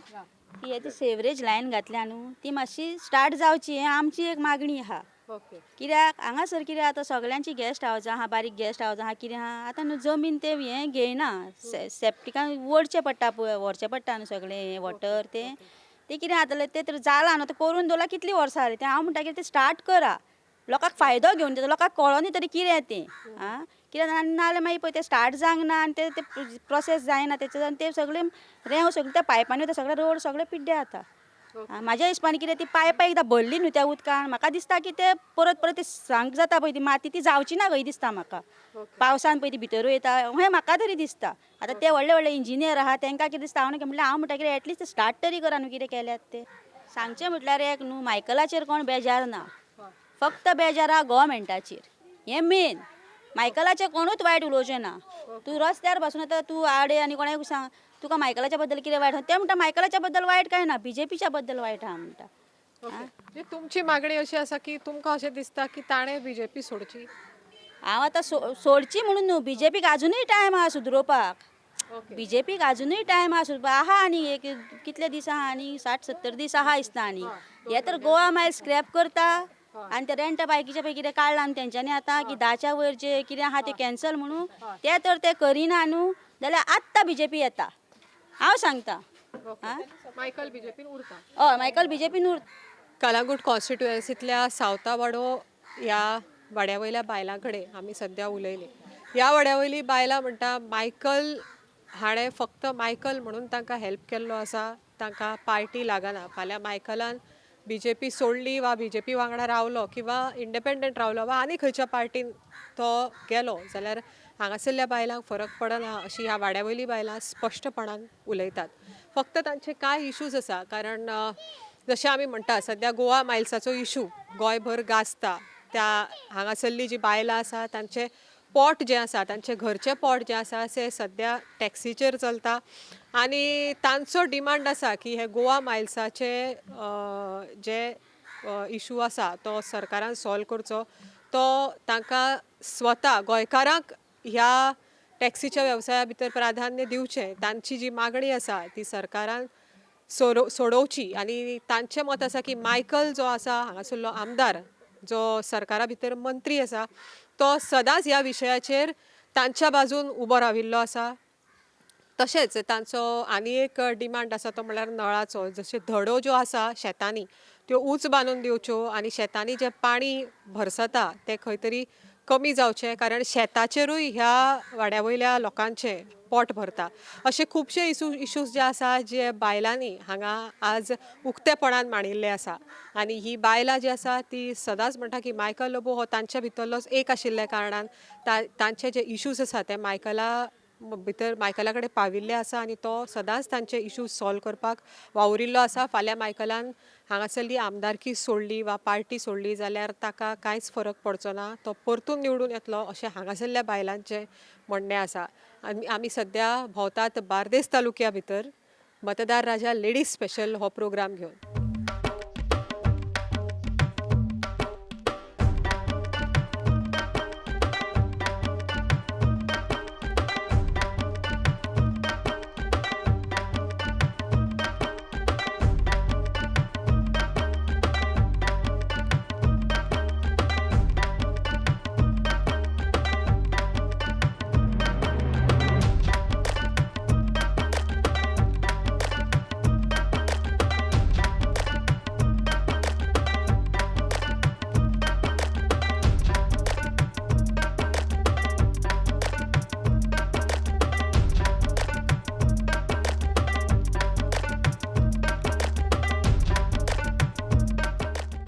ती ती सेवरेज लायन घातल्या न्हू, ती मातशी स्टार्ट जावची हें आमची एक मागणी आहा. कित्याक हांगासर कितें आतां सगळ्यांची गेस्ट हावजां आहा, बारीक गेस्ट हावजां आहा, कितें आहा आतां न्हू जमीन ते हें घेयना, सेप्टिकान ओडचें पडटा पळय, व्हरचें पडटा न्हू सगळें हें वॉटर तें तें कितें जातलें तें तर जालां न्हू, आतां करून दवरलां कितलीं वर्सां जालीं. तें हांव म्हणटा कितें तें स्टार्ट करा, लोकांक फायदो घेवन दिता, लोकांक कळोनी तरी कितें तें आं कित्याक नाजाल्यार मागीर पळय तें स्टार्ट जावंक ना आनी तें प्रोसेस जायना तेचें, आनी तें सगळें रेंव सगळें त्या पायपांनी वता, सगळें रोड सगळें पिड्ड्यार जाता. म्हाज्या हिसपान कितें ती पायपां एकदां भरली न्हू त्या उदकान, म्हाका दिसता की ते परत परत ती सांग जाता पळय ती माती ती जावची ना खंय दिसता म्हाका. पावसान पळय ती भितर वयता हें म्हाका तरी दिसता. आतां ते व्हडले व्हडले इंजिनियर आहा तेंकां कितें दिसता हांव म्हणल्यार हांव म्हणटा कितें एटलिस्ट स्टार्ट तरी करा न्हू कितें केल्यात ते. सांगचें म्हटल्यार एक न्हू, मायकलाचेर कोण बेजार ना, फक्त बेजार आहा गोवमेंटाचेर, हें मेन. मायकलाचेर कोणूच वायट उलोवचें ना. तूं रस्त्यार बसून आतां तूं आडे आनी कोणाक सांग तुका मायकलाच्या बद्दल कितें वायट आहा, ते म्हणटा मायकलाच्या बद्दल वायट कांय ना, बीजेपीच्या बद्दल वायट आहा म्हणटा. ओके, तुमची मागणी अशी आसा की तुमकां अशें दिसता की ताणें बीजेपी सोडची? हांव आतां सोडची म्हणून न्हू, बीजेपीक आजुनूय टायम आहा सुदरोवपाक, बीजेपीक आजुनूय टायम आहा सुदरोवपाक आहा. आनी एक कितले दीस आहा, आनी 60-70 दीस आहा दिसता. आनी हे तर गोवा मायल स्क्रॅप करता आनी ते रेंट बायकीचे पळय कितें काडलां न्हू तेंच्यांनी आतां की 10च्या वयर जे कितें आहा तें कॅन्सल म्हणून, ते तर ते करिना न्हू जाल्यार आत्तां बीजेपी येता, हांव सांगता. मायकल बीजेपीन उरता? हय, मायकल बीजेपीन उरता. कलांगूट कॉन्स्टिट्युएन्सींतल्या सावतावाडो ह्या वाड्या वयल्या बायलां कडेन आमी सद्या उलयलीं. ह्या वाड्या वयलीं बायलां म्हणटा मायकल हाणें फक्त मायकल म्हणून तांकां हेल्प केल्लो आसा, तांकां पार्टी लागना. फाल्यां मायकलान बीजेपी सोडली वा बीजेपी वांगडा रावलो किंवा इंडिपेंडंट रावलो वा आनी खंयच्या पार्टीन तो गेलो जाल्यार हांगासरल्या बायलांक फरक पडना अशी ह्या वाड्या वयलीं बायलां स्पश्टपणान उलयतात. फक्त तांचे कांय इशूज आसा, कारण जशें आमी म्हणटा सद्या गोवा मायल्साचो इशू गोंयभर गाजता, त्या हांगासरली जी बायलां आसा तांचें पोट जें आसा, तांचें घरचें पोट जें आसा तें सद्या टॅक्सीचेर चलता आनी तांचो डिमांड आसा की हे गोवा मायल्साचे जे इशू आसा तो सरकारान सॉल्व करचो, तो तांकां स्वता गोंयकारांक ह्या टॅक्सीच्या वेवसाया भितर प्राधान्य दिवचें, तांची जी मागणी आसा ती सरकारान सोडोवची. आनी तांचें मत आसा की मायकल जो आसा हांगासरलो आमदार जो सरकारा भितर मंत्री आसा तो सदांच ह्या विशयाचेर तांच्या बाजून उबो राविल्लो आसा. तशेंच तांचो आनी एक डिमांड आसा तो म्हणल्यार नळाचो, जशें धडो ज्यो आसा शेतांनी त्यो ऊंच बांदून दिवच्यो आनी शेतांनी जें पाणी भरसता तें खंय तरी कमी जावचें, कारण शेताचेरूय ह्या वाड्या वयल्या लोकांचें पोट भरता. अशे खुबशे इशूज जे आसा जे बायलांनी हांगा आज उक्तेपणान मांडिल्ले आसा आनी ही बायलां जी आसा ती सदांच म्हणटा की मायकल लोबो हो तांच्या भितरलोच एक आशिल्ल्या कारणान तांचे जे इशूज आसा ते मायकला भितर मायकला कडेन पाविल्ले आसा आनी तो सदांच तांचे इशूज सॉल्व करपाक वावुरिल्लो आसा. फाल्यां मायकलान हांगासरली आमदारकी सोडली वा पार्टी सोडली जाल्यार ताका कांयच फरक पडचो ना, तो परतून निवडून येतलो अशें हांगासरल्या बायलांचें म्हणणें आसा. आनी आमी सद्या भोंवतात बार्देस तालुक्या भितर मतदार राजा लेडीज स्पेशल हो प्रोग्राम घेवन.